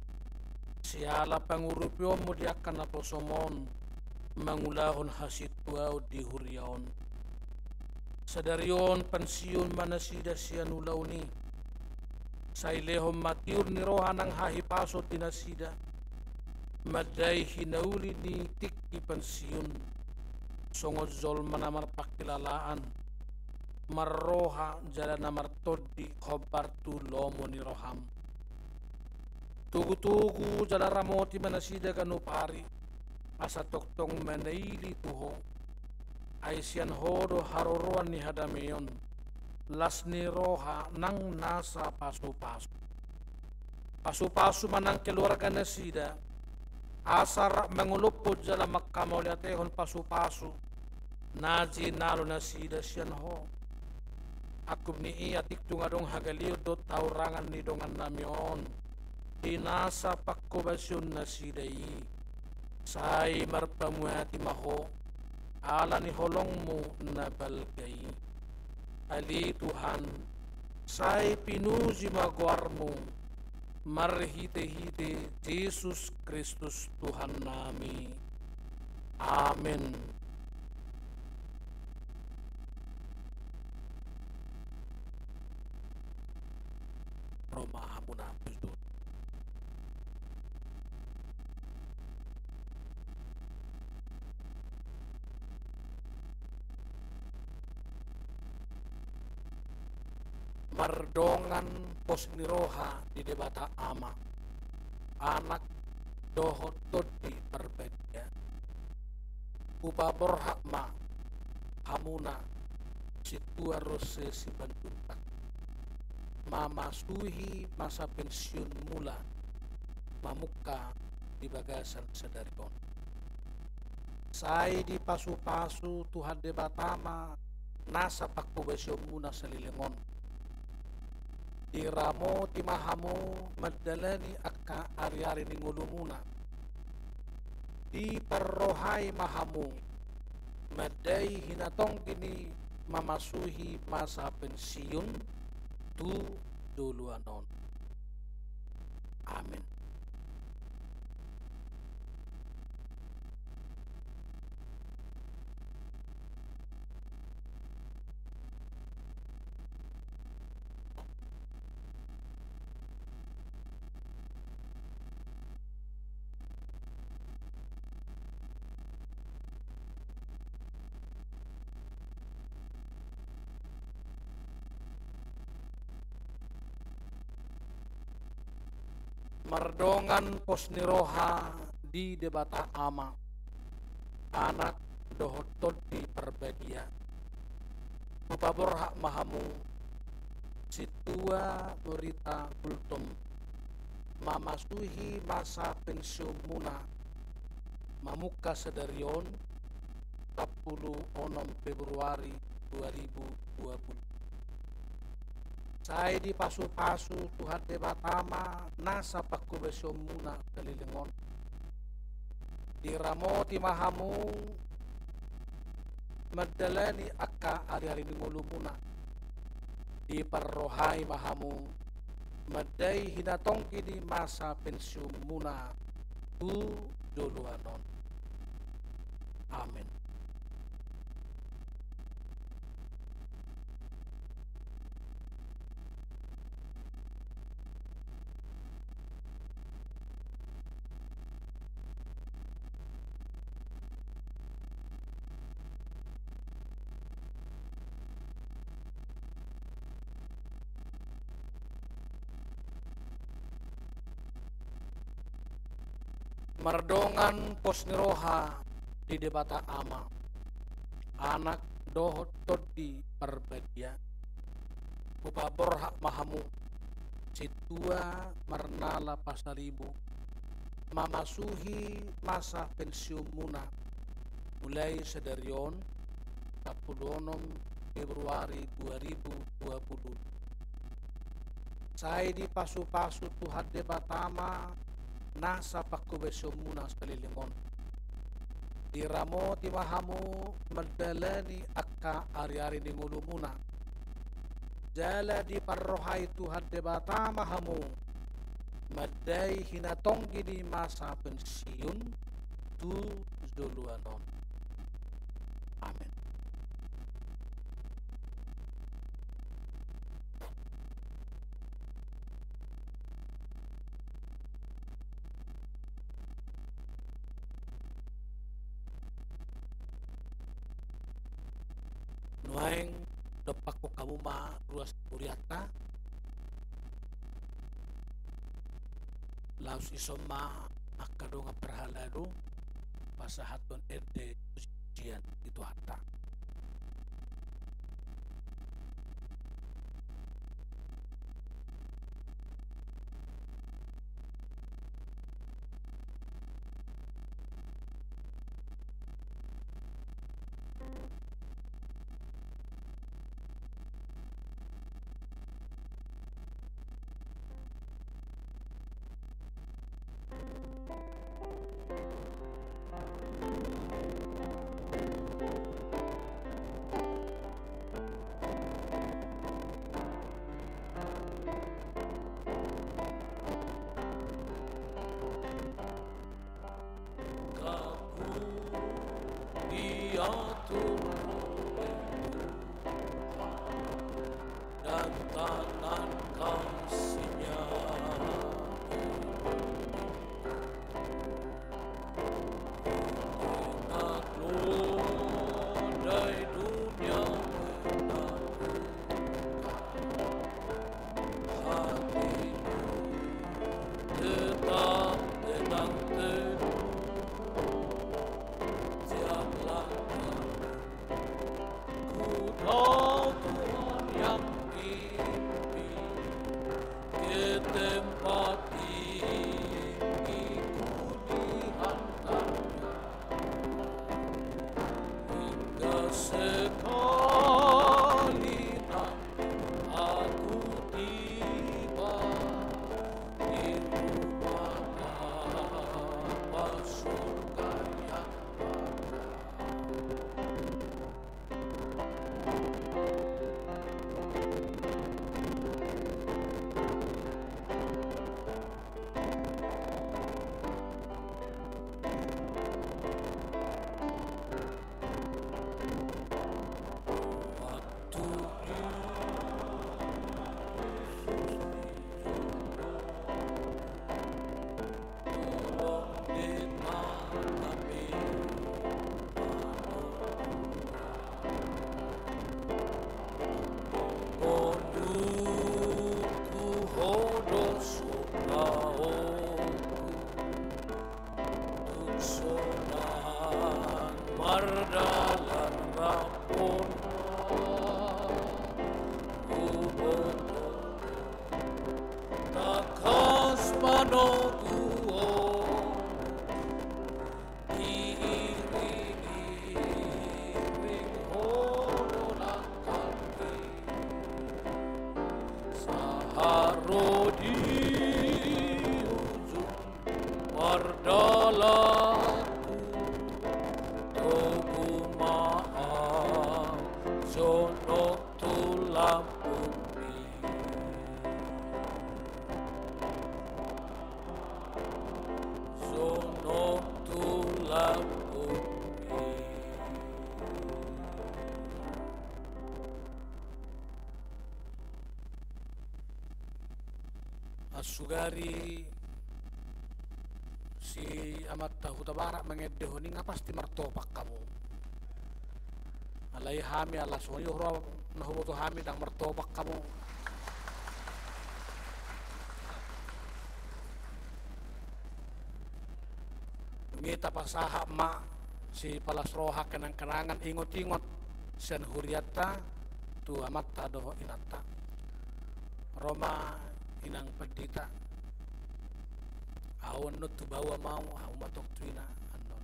siala pangurupionmu di angka naposom on mangulahon hasintuaon di huria on. Sadari on pensiun ma nasida sian ulaon i. Sai lehon ma tiur ni roha nang hahipason di nasida mandai hinauli ni tingki pensiun, songon jolma na marpangkilalaan, marroha jala na martondi hombar tu lomo ni roham. Togutogu jala ramoti ma nasida ganup ari, asa tongtong manaili tu Ho. Ai sian Ho do haroroan ni hadameon, las ni roha nang nasa pasupasu. Pasupasu ma nang keluarga nasida, asa rap mangolophon jala manghamauliatehon pasupasu na jinalo nasida sian Ho. Angkup ni i, atik tung adong hagaleon dohot hahurangan ni dongannami on di nasa panghobasion nasida i, sai marpamuati ma Ho ala ni holongmu na balga i. Ale Tuhan, sai pinuji ma goarmu, marhitehite Jesus Kristus Tuhannami. Amen. Ro ma hamuna tu jolo. Mardongan pos ni roha di Debata Ama, Anak, dohot Tondi Parbadia. Hupaborhat ma hamuna sintua ronsi Simanjuntak mamasuhi masa pensiun mula mamungka di bagasan sadari on. Sai dipasupasu Tuhan Debata ma nasa panghobasionmuna saleleng on. Diramoti ma hamu mandalani angka ariari ni ngolumuna. Diparrohai ma hamu mandai hinatonggi ni mamasuhi masa pensiun tu joloan on. Amen. Mardongan pos ni roha di Debata Ama, Anak dohot Tondi Parbadia, hupaborhat ma hamu, sintua Norita Gultom, mamasuhi masa pensiunmuna, mamungka sadari on, sampulu onom Februari dua ribu dua puluh. Sai dipasupasu Tuhan Debata ma nasa panghobasionmuna saleleng on. Diramoti ma hamu mandalani angka ariari ni ngolumuna. Diparrohai ma hamu mandai hinatonggi ni masa pensiunmuna tu joloan on. Amen. Mardongan pos ni roha di Debata Ama, Anak dohot Tondi Parbadia, hupaborhat ma hamu, sintua Marnala Pasaribu, mamasuhi masa pensiunmuna, mulai sadari on, sampulu onom Februari dua ribu dua puluh. Sai dipasupasu Tuhan Debata ma nasa panghobasionmuna saleleng on. Diramoti ma hamu mandalani angka ariari ni ngolumuna. Jala diparrohai Tuhan Debata ma hamu mandai hinatonggi ni masa pensiun tu joloan on. Amen. Nuaeng dompakkon hamu ma ruas hurianta. Laos dison ma angka dongan parhalado pasahathon ende pujipujian di Tuhanta. Mardalan rambu na huboto, tangkas manogu on, diiring-iring holan hami sahat ro di ujung mardalan, togu ma ahu jonok tu lambungmi. Jonok tu lambungmi. Sugari si Amanta Hutabarat mangendehon i nga pasti martopak hamu. Alai hami ala songon i do huroha na huboto hami ndang martopak hamu. Dung i tapasahat ma sipalas roha kenang-kenangan ingot-ingot sian hurianta tu amanta dohot inanta. Ro ma inang pandita. Ahu annon tu baoa ma ahu, ahu ma tong tu ina annon.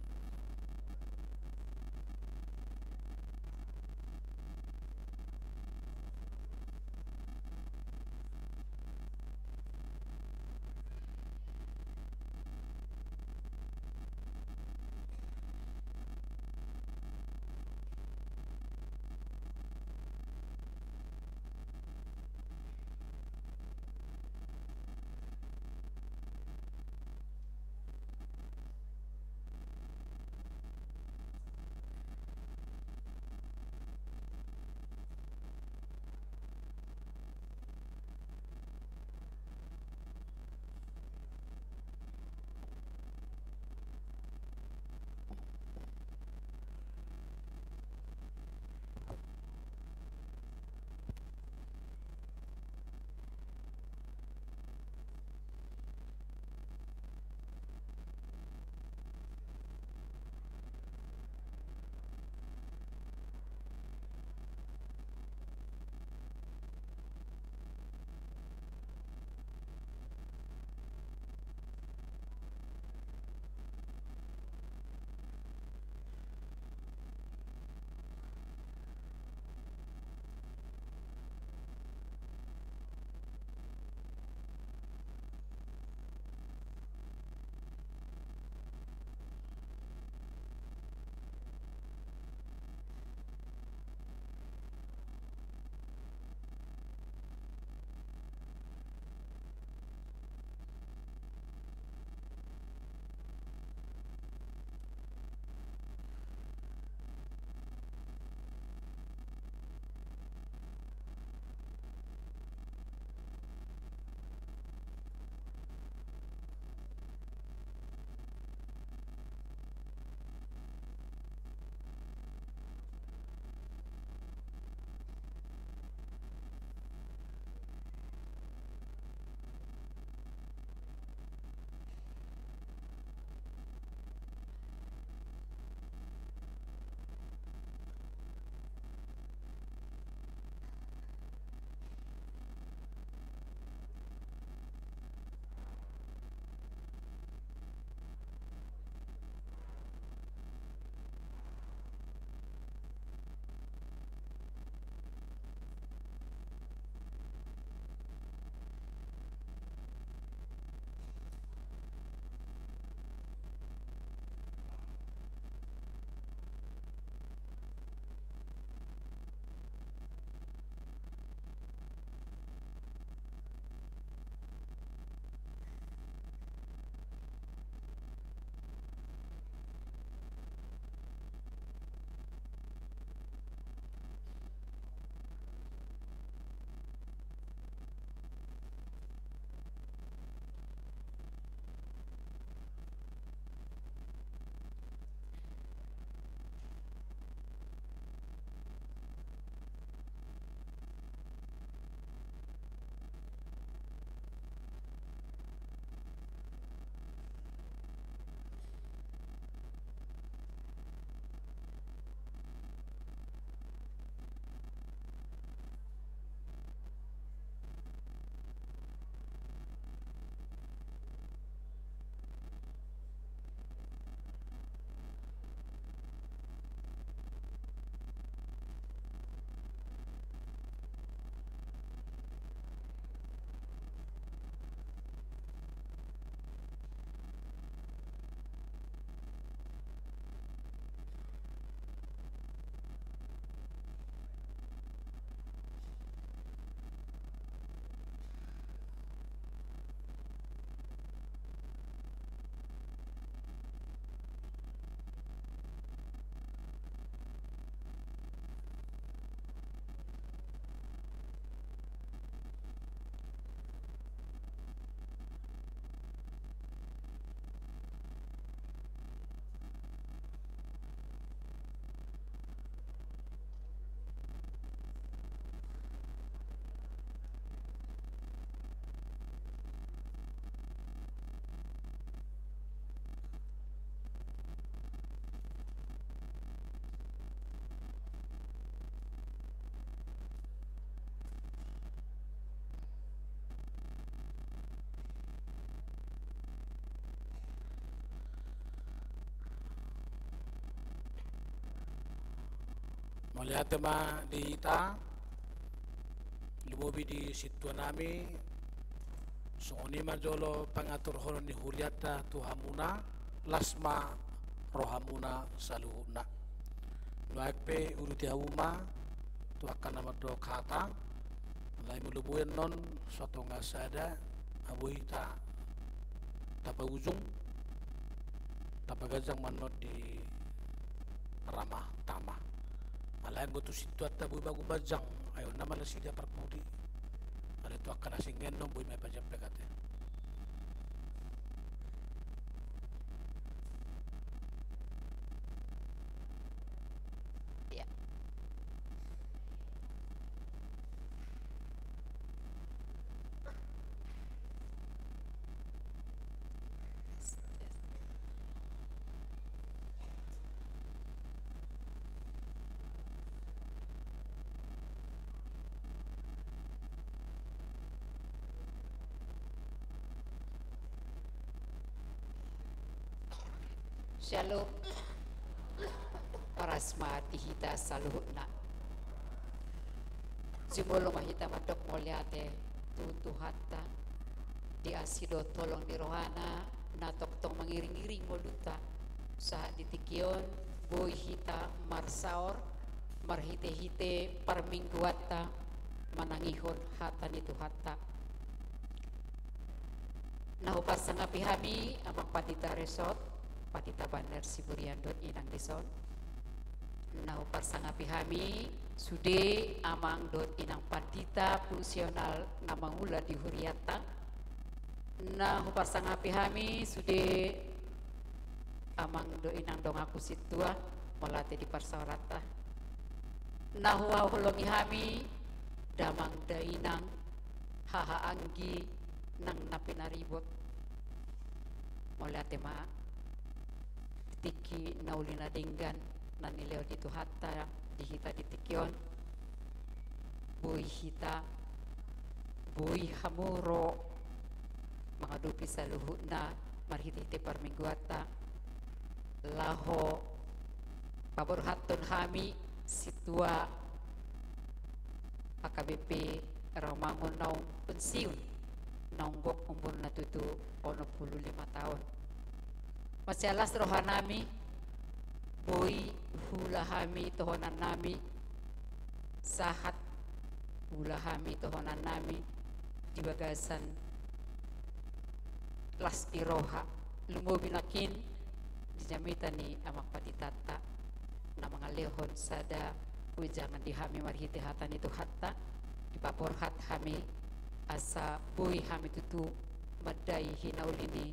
Mauliate ma di hita, lumobi di sintua nami, songon i ma jolo pangaturhonon ni hurianta tu hamuna, las ma rohamuna saluhutna. Nuaeng pe uduti hamu ma tu angka na mandok hata, alai molo boi annon so tonga sada, abo hita tapaujung, tapaganjang ma annon di rama tama. Alai anggo tu sintuanta boi ma gumanjang, ai on nama nasida parpudi. Alai tu angka na singgendong boi ma i pajampek ate. Ya. Syalom. Horas ma di hita saluhutna. Jumolo ma hita mandok mauliate tu Tuhanta, di asi dohot holong ni rohana na tongtong mangiringiring ngolunta sahat di tingki on, boi hita marsaor marhitehite parmingguanta manangihon hata ni Tuhanta. Na huparsangapi hami Amang Pandita Resort, Pandita Banner Siburian dohot inang dison. Na huparsangapi hami sude Amang dohot Inang Pandita fungsional na mangula di hurianta. Na huparsangapi hami sude Amang dohot Inang donganku sintua, mauliate di parsaoranta. Na huhaholongi hami damang dainang, haha anggi nang na pinaribot. Mauliate ma di tingki na uli na denggan na nilehon ni Tuhanta di hita di tingki on. Boi hita, boi hamu ro mangadopi saluhutna marhitehite parmingguanta, laho paborhathon hami sintua H K B P Rawamangun naung pensiun, naung gok umurna tutu onom pulu lima taon. Mansai las rohanami, boi huula hami tohonannami, sahat huula hami tohonannami di bagasan las ni roha, lumobi nangkin di jamita ni Amang Panditanta na mangalehon sada wejangan di hami marhite hata ni Tuhanta, dipaborhat hami asa boi hami tutu mandai hinauli ni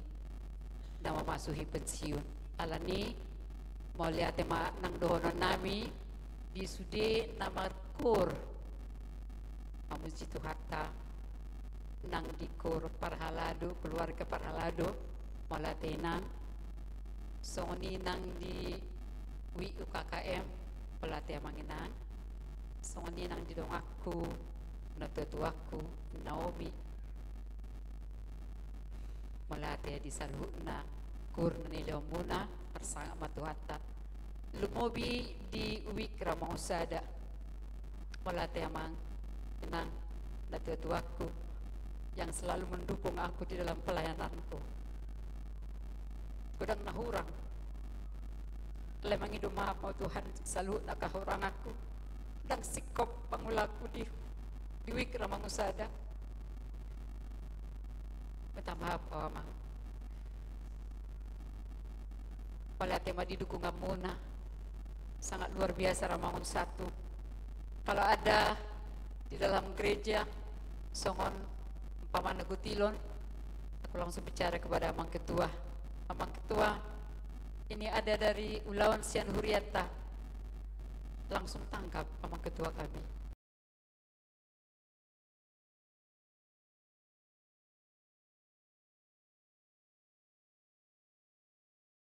na mamasuhi pensiun. Alani, mauliate ma nang dohononnami di sude na markoor mamuji Tuhanta, nang di koor parhalado, keluarga parhalado, mauliate inang, songon i nang di W U K K M, mauliate amang inang, songon i nang di donganku, natuatuangku, Naomi, mauliate di saluhutna koor na nilehonmuna, marsangap ma Tuhanta. Lumobi di Wik Rawamangun Sada, mauliate amang, inang, natuatuangku yang selalu mendukung aku di dalam pelayananku. Godang na hurang, alai mangido maaf ma Tuhan saluhutna hahuranganku, ndang singkop pangulaonku di, di Wik Rawamangun Sada. Minta maaf amang. Mauliate ma di dukunganmuna. Sangat luar biasa Rawamangun Satu. Kalau ada di dalam gereja songon umpamana gutilon, aku langsung bicara kepada Amang Ketua. Amang Ketua, ini ada dari ulaon sian hurianta. Langsung tanggap Amang Ketua kami.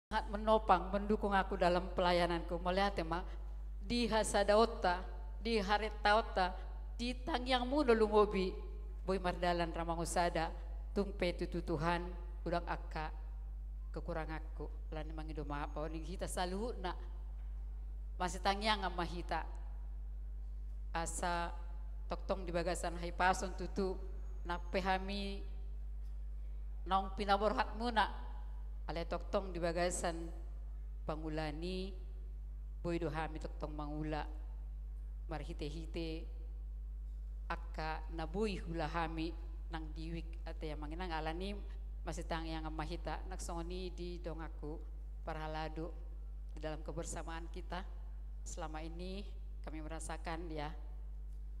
Sangat menopang, mendukung aku dalam pelayananku. Mauliate ma, di hasadaonta, di harentaonta, di tangiangmuna lumobi, boi mardalan Rawamangun Sada, tung pe tutu Tuhan, godang angka kekuranganku. Alani mangido maaf, on hita saluhutna. Masitangiangan ma hita. Asa tongtong di bagasan hahipason tutu, nang pe hami naung pinaborhatmuna, alai tongtong di bagasan pangulaon i, boi do hami tongtong mangula marhitehite angka na boi huula hami nang di wijk, ate amang inang. Alani masitangiangan ma hita, nang songon i di donganku parhalado, di dalam kebersamaan kita selama ini kami merasakan, ya,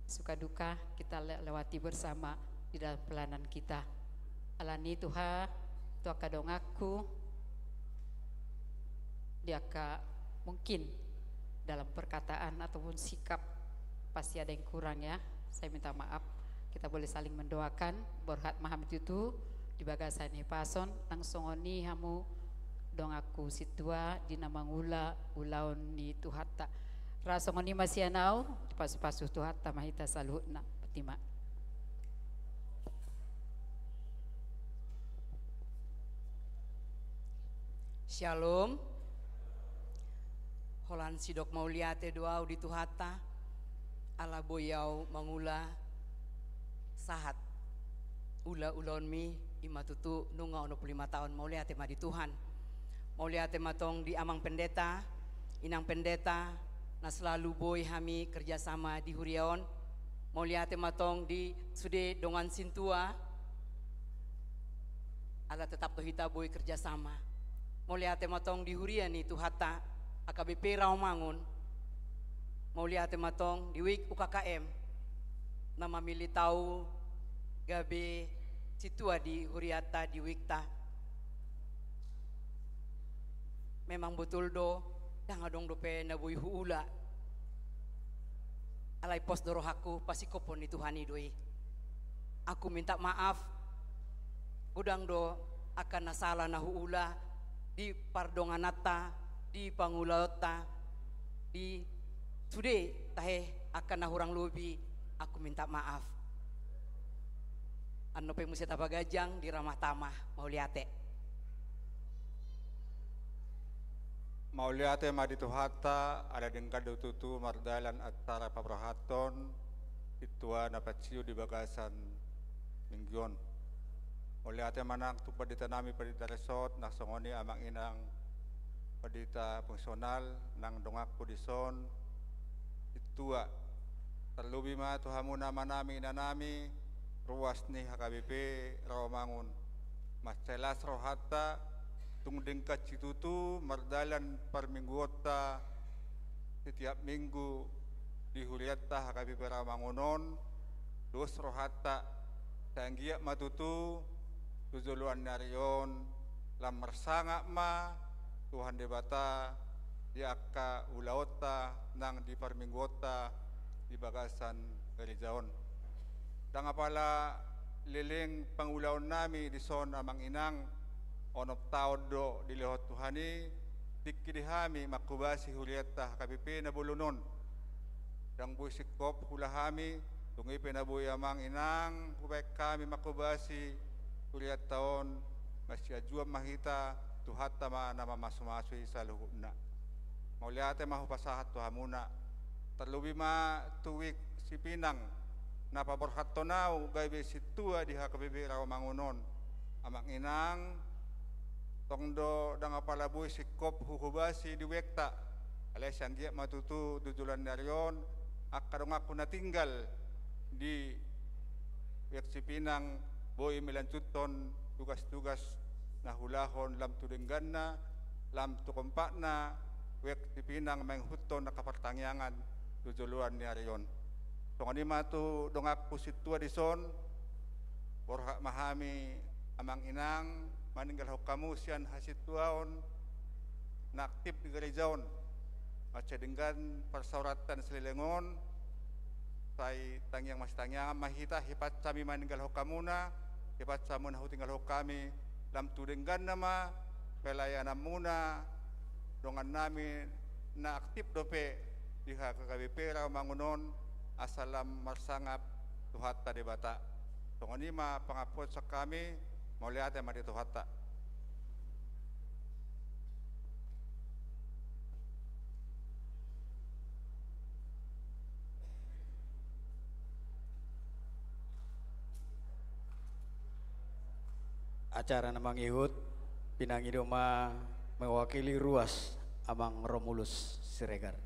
suka duka kita le-, lewati bersama di dalam pelayanan kita. Alani Tuhan, tu angka donganku, di angka mungkin dalam perkataan ataupun sikap pasti ada yang kurang, ya. Saya minta maaf. Kita boleh saling mendoakan, borhat ma hami tutu di bagasan hahipason, nang songon i hamu donganku sintua di na mangula ulaon ni Tuhanta. Ra songon i ma sian au, dipasupasu Tuhanta ma hita saluhutna. Botima. Syalom. Holan sidok mauliate do au di Tuhanta, ala boi au mangula sahat ulaulaonmi, i ma tutu nunga onom pulu lima taon. Mauliate ma di Tuhan. Mauliate ma tong di Amang Pendeta, Inang Pendeta, na selalu boi hami kerjasama di huria on. Mauliate ma tong di sude dongan sintua, ala tetap do hita boi kerjasama. Mauliate ma tong di huria ni Tuhanta, H K B P Rawamangun. Mauliate ma tong di wijk U K K M na mamillit au gabe sintua di hurianta, di wijk ta. Memang botul do, ndang adong dope na boi huula. Alai pos do rohangku, pasingkophon ni Tuhan i do i. Aku minta maaf, godang do angka na sala na huula di pardongananta, di pangulaonta, di sude tahe angka na hurang lobi, aku minta maaf. Annon pe muse tapaganjang di ramah tamah, mauliate. Mauliate ma di Tuhanta, ala denggan do tutu mardalan acara paborhathon sintua na paciu di bagasan minggu on. Mauliate ma nang tu pandita nami, pandita resort, nang songon i amang inang pandita fungsional, nang donganku dison sintua. Tarlobi ma tu hamuna amanami, inanami, ruas ni H K B P Rawamangun. Mansai las rohanta, tung denggan situtu mardalan parmingguonta setiap minggu di hurianta H K B P Rawamangun on. Dos rohanta, sai anggiat ma tutu tu joloan ni ari on lam marsangap ma Tuhan Debata di angka ulaonta nang di parmingguonta di bagasan gareja on. Ndang apala leleng pangulaon nami dison amang inang, onom taon do dilehon Tuhan i tingki di hami manghobasi hurianta H K B P na bolon on. Ndang boi singkop huula hami, tung i pe na boi amang inang hubaen hami manghobasi hurianta on, masianjuan ma hita, Tuhanta ma na mamasu-masu i saluhutna. Mauliate ma hupasahat tu hamuna. Tarlobi ma tu wijk Sipinang na paborhathon au gabe sintua di H K B P Rawamangun on. Amang inang, tong do ndang apala boi singkop huhobasi di wijk ta, alai sai anggiat ma tutu tu joloan ni ari on angka donganku na tinggal di wijk Sipinang boi melanjuthon tugas-tugas na huulahon lam tu dengganna, lam tu kompakna wijk Sipinang mangihuthon angka partangiangan tu joloan ni ari on. Songon i ma tu donganku sintua dison, borhat ma hami amang inang maninggalhon hamu sian hasintuaon na aktip di gareja on. Mansai denggan parsaoranta na saleleng on, sai tangiang masitangiangan ma hita, hipas hami maninggalhon hamuna, hipas hamuna hutinggalhon hami, lam tu dengganna ma pelayananmuna, dongan nami na aktip dope di H K B P Rawamangun on, asa lam marsangap Tuhanta Debata. Songon i ma pangampuon sian hami, mauliate ma di Tuhanta. Acara na mangihut, pinangido ma mewakili ruas Amang Romulus Siregar.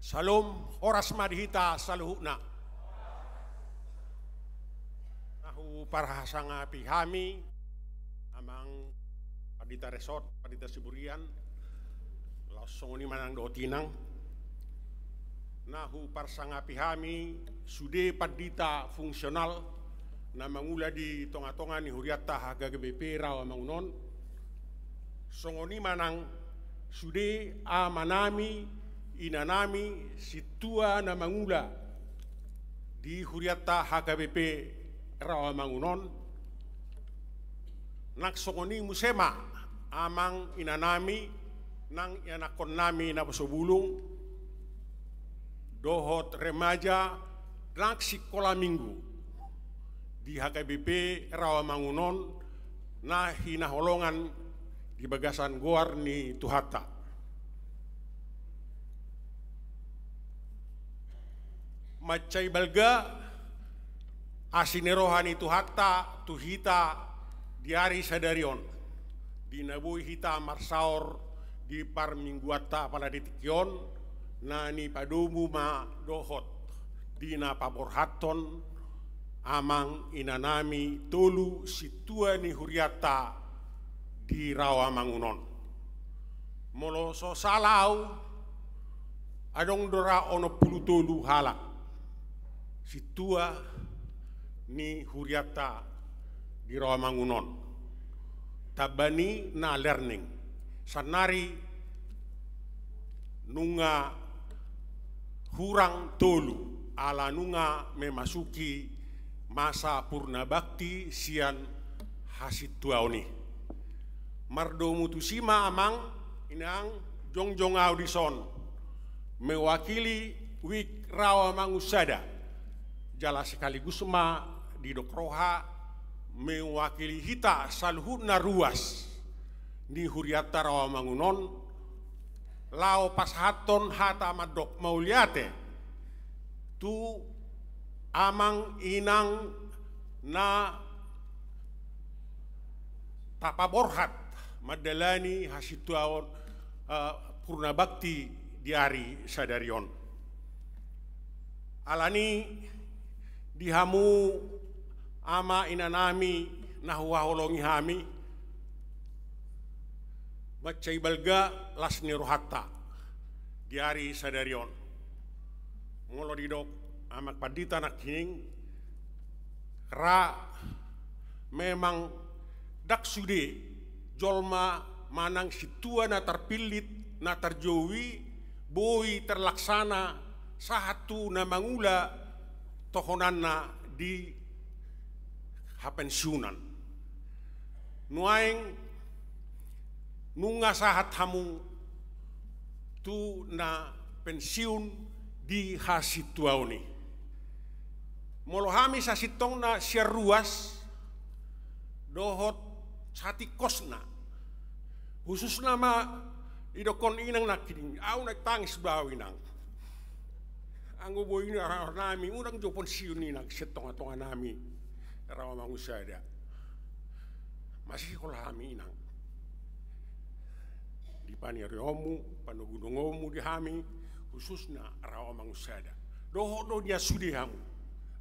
Syalom, horas ma di hita saluhutna. Na huparsangapi hami, Amang Pandita Resort, Pandita Siburian, laos songon i ma nang dohot inang. Na huparsangapi hami, sude pandita fungsional, na mangula di tonga-tonga ni hurianta H K B P Rawamangun on. Songon i ma nang sude amanami, inanami, sintua na mangula di hurianta H K B P Rawamangun on. Nang songon i muse ma amang inanami, nang ianakkonnami naposo bulung, dohot remaja, nang sikola minggu di H K B P Rawamangun on, na hinaholongan di bagasan goar ni Tuhanta. Mansai balga asi ni roha ni Tuhanta tu hita di ari sadari on, di na boi hita marsaor di parmingguanta apala di tingki on, na nipadomu ma dohot di na paborhathon amang inanami tolu sintua ni hurianta di Rawamangun on. Molo so sala au, adong do ra onom pulu tolu halak sintua ni hurianta di Rawamangun on. Tamba ni na learning. Sannari nunga hurang tolu, ala nunga memasuki masa purna bakti sian hasintuaon i. Mardomu tusi ma amang, inang, jongjong au dison mewakili Wik Rawamangun Sada, jala sekaligus ma didok roha mewakili hita saluhutna ruas ni hurianta Rawamangun on, laho pasahathon hata mandok mauliate tu amang inang na tapaborhat mandalani hasintuaon, eh, purna bakti di ari sadari on. Alani di hamu ama inanami na huhaholongi hami, mansai balga las ni rohanta di ari sadari on. Molo didok amang pandita nangkining, ra memang ndang sude jolma manang sintua na tarpillit, na tarjou i, boi tarlaksana sahat tu na mangula tohonanna di hapensiunan. Nuaeng nunga sahat hamu tu na pensiun di hasintuaon i. Molo hami sasintongna sian ruas dohot satingkosna, khususna ma didokkon inang nangkining, au na tangis do au inang. Anggo boi ni rohanami, unang jo pensiun inang sian tonga-tonganami Rawamangun Sada. Masihol hami inang. Di paniarionmu, panogunogonmu di hami, khususna Rawamangun Sada. Dohot do nian sude hamu.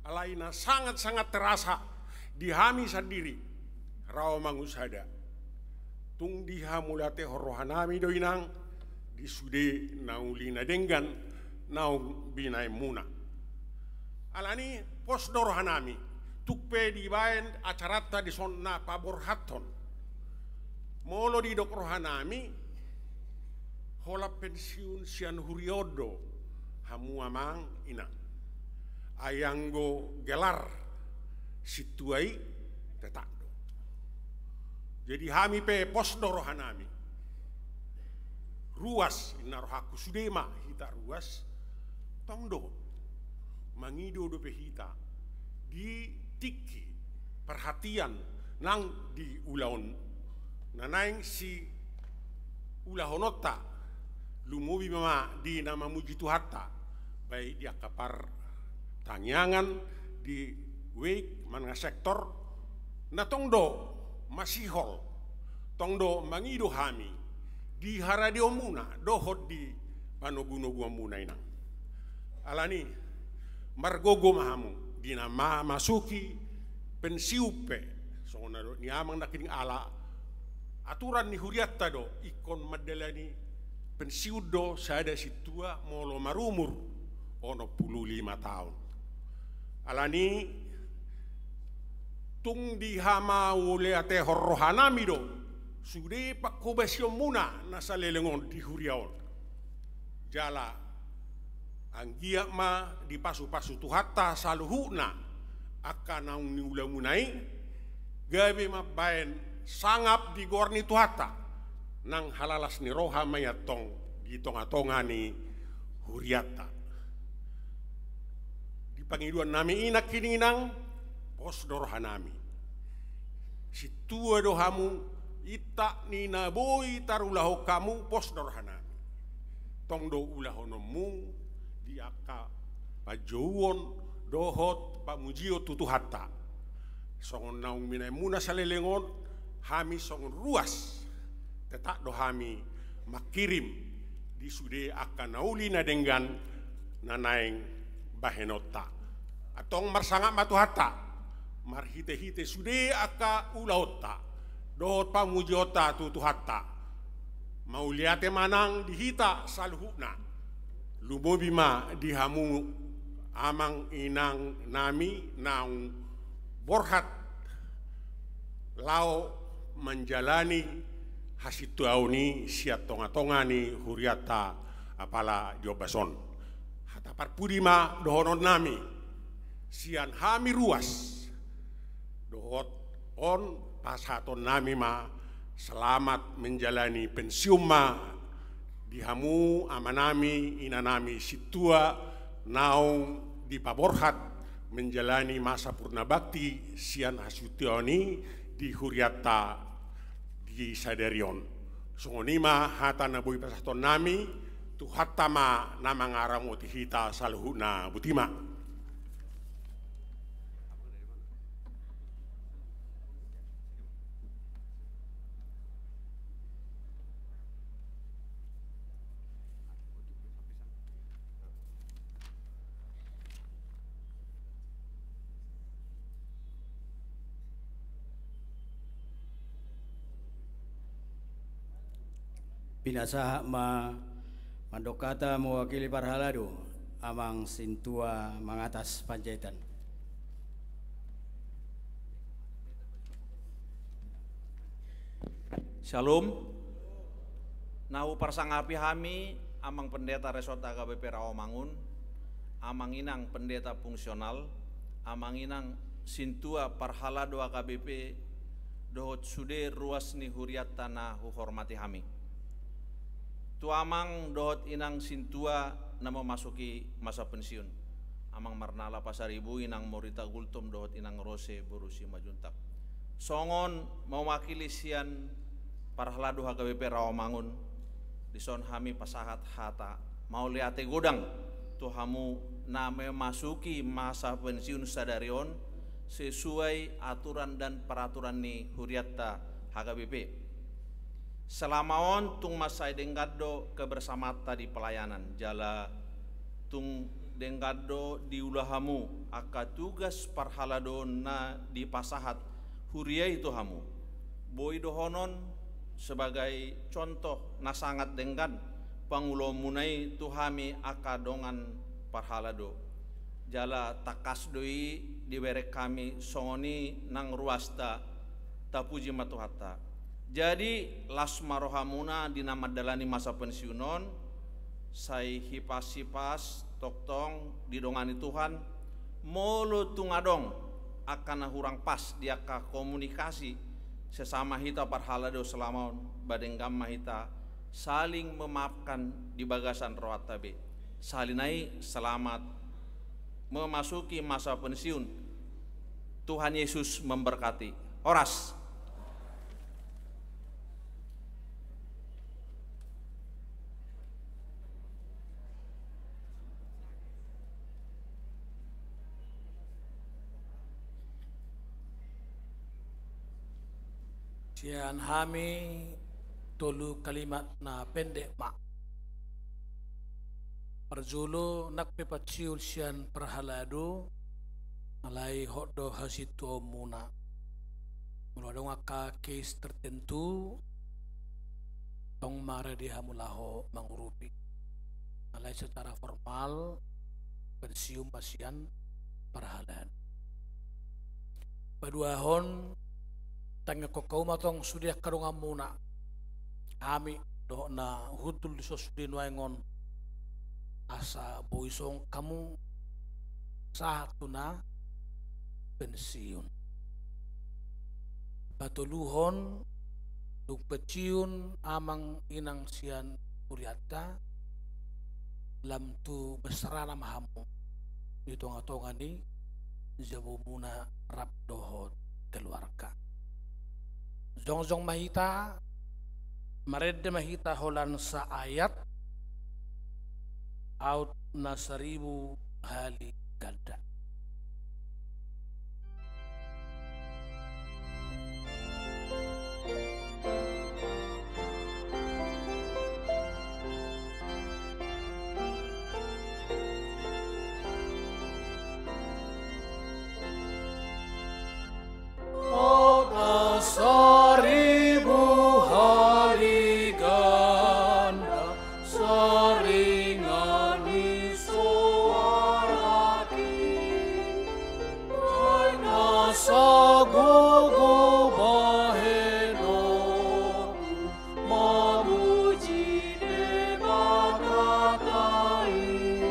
Alai na sangat-sangat terasa di hami sandiri, Rawamangun Sada. Tung dihamauliatehon rohanami do inang, di sude na uli na denggan, naung binaenmuna. Alani pos do rohanami, tung pe dibaen acaranta dison na paborhathon Molo didok rohanami, holan pensiun sian huria on do hamu amang inang. Ai anggo gelar sintua i tetap do. Jadi hami pe pos do rohanami. Ruas, inna rohangku sude ma hita ruas, tong do mangido dope hita di tingki parhatian nang di ulaon na naeng siulahononta, lumobi ma di na mamuji Tuhanta, baik di angka partangiangan, di weik manang sektor, na tong do masihol, tong do mangido hami di haradeonmuna dohot di panogunoguonmuna inang. Alani, margogo ma hamu di na mamasuki pensiun pe, songon na didok ni amang nangkining, ala aturan ni hurianta do ingkon mandalani pensiun do sada sintua molo marumur onom pulu lima taon. Alani, tung dihamauliatehon rohanami do sude panghobasionmuna na saleleng on di huria on. Jala anggiat ma dipasupasu Tuhanta saluhutna angka naung niulamuna i, gabe mambahen sangap di goar ni Tuhanta, nang halalas ni roha ma i antong di tongatonga ni hurianta. Di pangidoannami i nangkining inang, pos do rohanami. Sintua do hamu, intak ni na boi tarulahon hamu, pos do rohanami. Tong do ulahononmu di angka panjouon dohot pamujion tu Tuhanta. Songon naung binahenmuna saleleng on, hami songon ruas tetap do hami mangkirim di sude angka na uli na denggan na naeng bahenonta. Antong marsangap ma Tuhanta marhitehite sude angka ulaonta dohot pamujionta tu Tuhanta. Mauliate ma nang di hita saluhutna. Lumobi ma di hamu amang inang nami naung borhat laho manjalani hasintuaon i sian tongatonga ni hurianta apala di ombas on. Hata parpudi ma dohononnami sian hami ruas dohot on, pasahatonnami ma selamat menjalani pensiun ma di hamu amanami inanami sintua naung dipaborhat menjalani masa purna bakti sian hasintuaon i di hurianta di sadari on. Songon i ma hata na boi pasahatonnami, Tuhanta ma na mangaramoti hita saluhutna. Boti ma. Pinasahat ma mandok hata mewakili parhalado, Amang Sintua Mangatas Panjaitan. Syalom. Na huparsangapi hami, Amang Pendeta Resort H K B P Rawamangun, Amang Inang Pendeta Fungsional, Amang Inang Sintua Parhalado H K B P, dohot sude ruas ni hurianta na huhormati hami. Tu Amang dohot Inang Sintua na memasuki masa pensiun, Amang Marnala Pasaribu, Inang Morita Gultom dohot Inang Rose boru Simanjuntak. Songon mewakili sian parhalado H K B P Rawamangun, dison hami pasahat hata mauliate godang tu hamu na memasuki masa pensiun sadari on sesuai aturan dan peraturan ni hurianta H K B P. Selama on tung mansai denggan do kebersamaanta di pelayanan, jala tung denggan do diula hamu angka tugas parhaladoon na dipasahat huria i tu hamu. Boi dohonon sebagai contoh na sangat denggan pangulaonmuna i tu hami angka dongan parhalado. Jala tangkas do i dibereng hami songon i nang ruasta, tapuji ma Tuhanta. Jadi, las ma rohamuna di na mandalani masa pensiun on, sai hipas-hipas, tongtong didongani Tuhan, molo tung adong angka na hurang pas di angka komunikasi sesama hita parhalado selama on, ba denggan ma hita saling memaafkan di bagasan rohanta be. Sahali nai, selamat memasuki masa pensiun. Tuhan Yesus memberkati. Horas. Sian hami tolu kalimat na pendek ma. Parjolo, nang pe paciul sian parhalado, alai hot do hasintuonmuna. Molo adong angka case tertentu, tong ma ready hamu laho mangurupi. Alai secara formal, pensiun ma sian parhalado. Paduahon, tangiangkon hamu ma tong sude angka donganmuna. Hami, dohot na hundul di son sude nuaeng on. Asa boi songon hamu sahat tu na pensiun. Patoluhon, dung pensiun amang inang sian hurianta, lam tu mesra ma hamu di tonga-tonga ni jabumuna rap dohot keluarga. Jongjong ma hita, marende ma hita holan saayat, aut na saribu hali ganda. Aut na saribu hali ganda, saringan ni soara i. Ai na sagogo bahenonku, mamuji Debata i.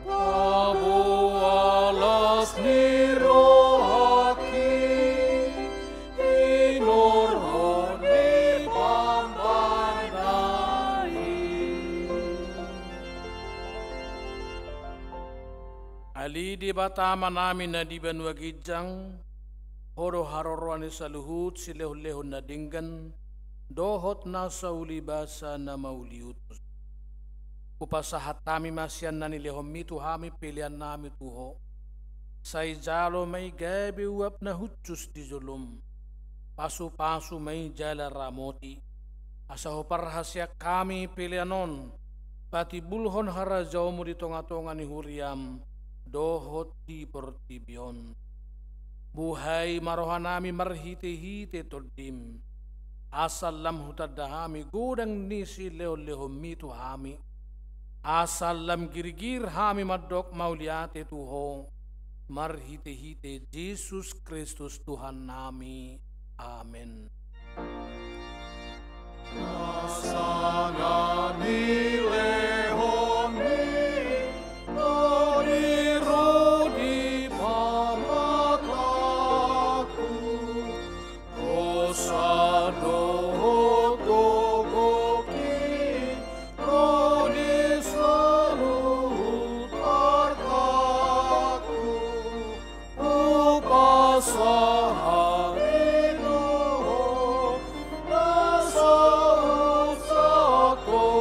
Paboa las ni rohangki, hinorhon ni pambahenanna i. Ale Debata Amanami na di banua ginjang, Ho do haroroan ni saluhut silehon-lehon na denggan, dohot na sauli basa na mauliutus. Hupasahat hami ma sian na nilehonmi tu hami peleannami tu Ho. Sai jalo ma i gabe uap na hushus di jolom. Pasu-pasu ma i jala ramoti. Asa huparhaseang hami pelean on, patimbulhon harajaonmu di tonga-tonga ni huriam, dohot di portibi on. Buhai ma rohanami marhite-hite Tondim. Asa lam hutanda hami godang ni silehon-lehonmi tu hami. Asa lam girgir hami mandok mauliate tu Ho, marhite-hite Jesus Kristus Tuhannami. Amen. Asa na nilehonmi, na di ro di pamatangku, dosa dohot gogongki, na di saluhut artangku, hupasahat i tu Ho, na saut-saut do.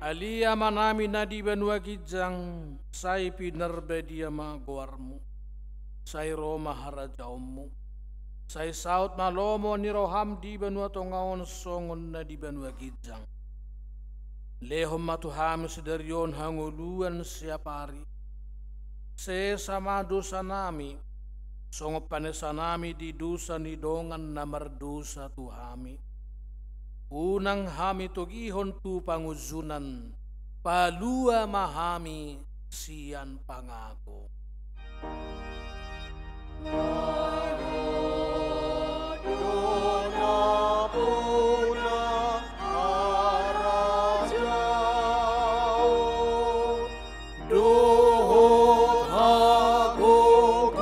Ale Amanami na di banua ginjang, sai pinarbadia ma goarmu. Sai ro ma harajaonmu. Sai saut ma lomo ni roham di banua tonga on songon na di banua ginjang. Lehon ma tu hami sadari on hangoluan siapari. Sesa ma dosanami, songon panesanami di dosa ni dongan na mardosa tu hami. Unang hami togihon tu pangunjunan, palua ma hami sian pangago. Dohot hagogoon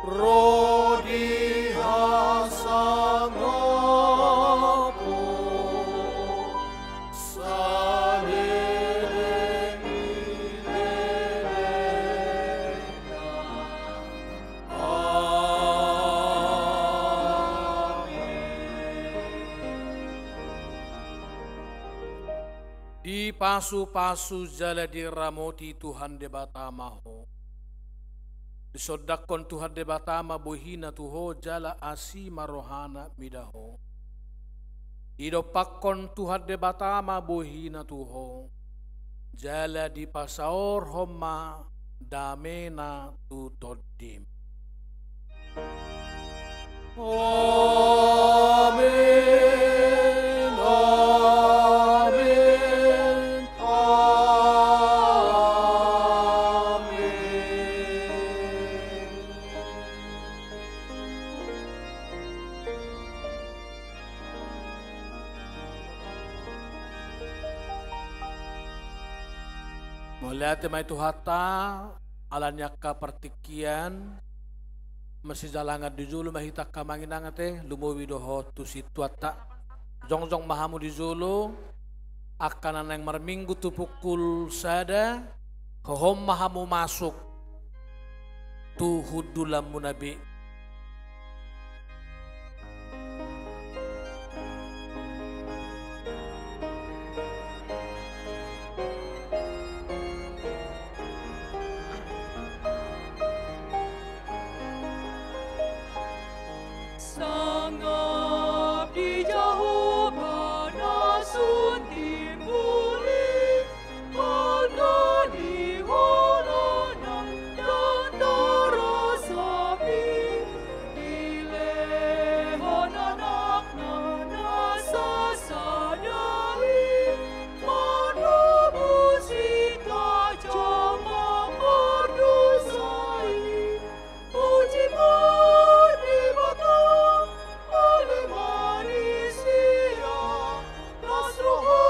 ro di hasangapon saleleng ni lelengna. Amen. Dipasupasu jala diramoti Tuhan Debata ma ho. Disondangkon Tuhan Debata ma bohina tu ho jala asi ma rohana mida ho. Didompakkon Tuhan Debata ma bohina tu ho, jala dipasaorhon ma damena tu tondim. Amen, amen, amen. Mauliate ma di Tuhanta, ala ni angka partingkian, masijalangan di jolo ma hita angka amang inang ate, lumobi dohot tu sintuanta. Jongjong ma hamu di jolo, angka na naeng marminggu tu pukul sada, hohom ma hamu masuk tu hundulanmuna be. Sangap di Jahowa na sun timbul i, marga ni holona ndang tarasapi, dilehon Anakna na sasada i, manobus hita jolma pardosa i. Puji ma Debata, ale ma di sia, las roha,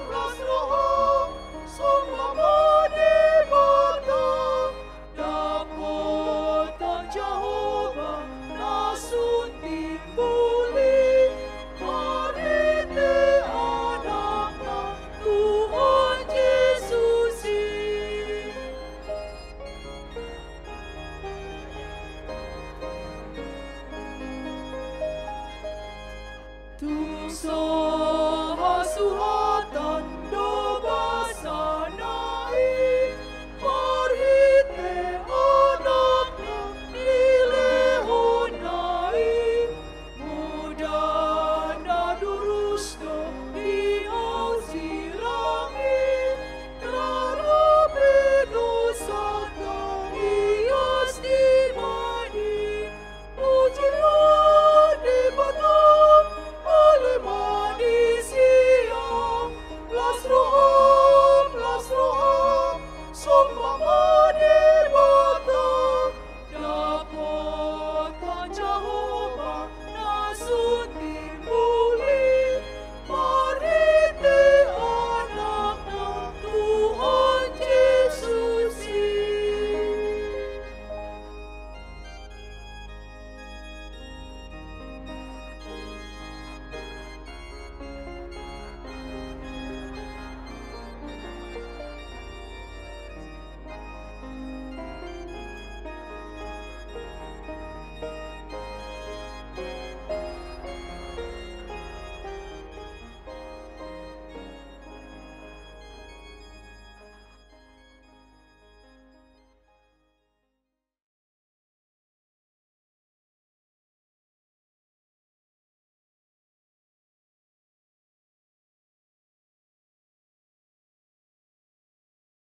las roha, songgop ma Debata, dapotan Jahowa na sun timbul i, marhite Anakna Tuhan Jesus i. Tung so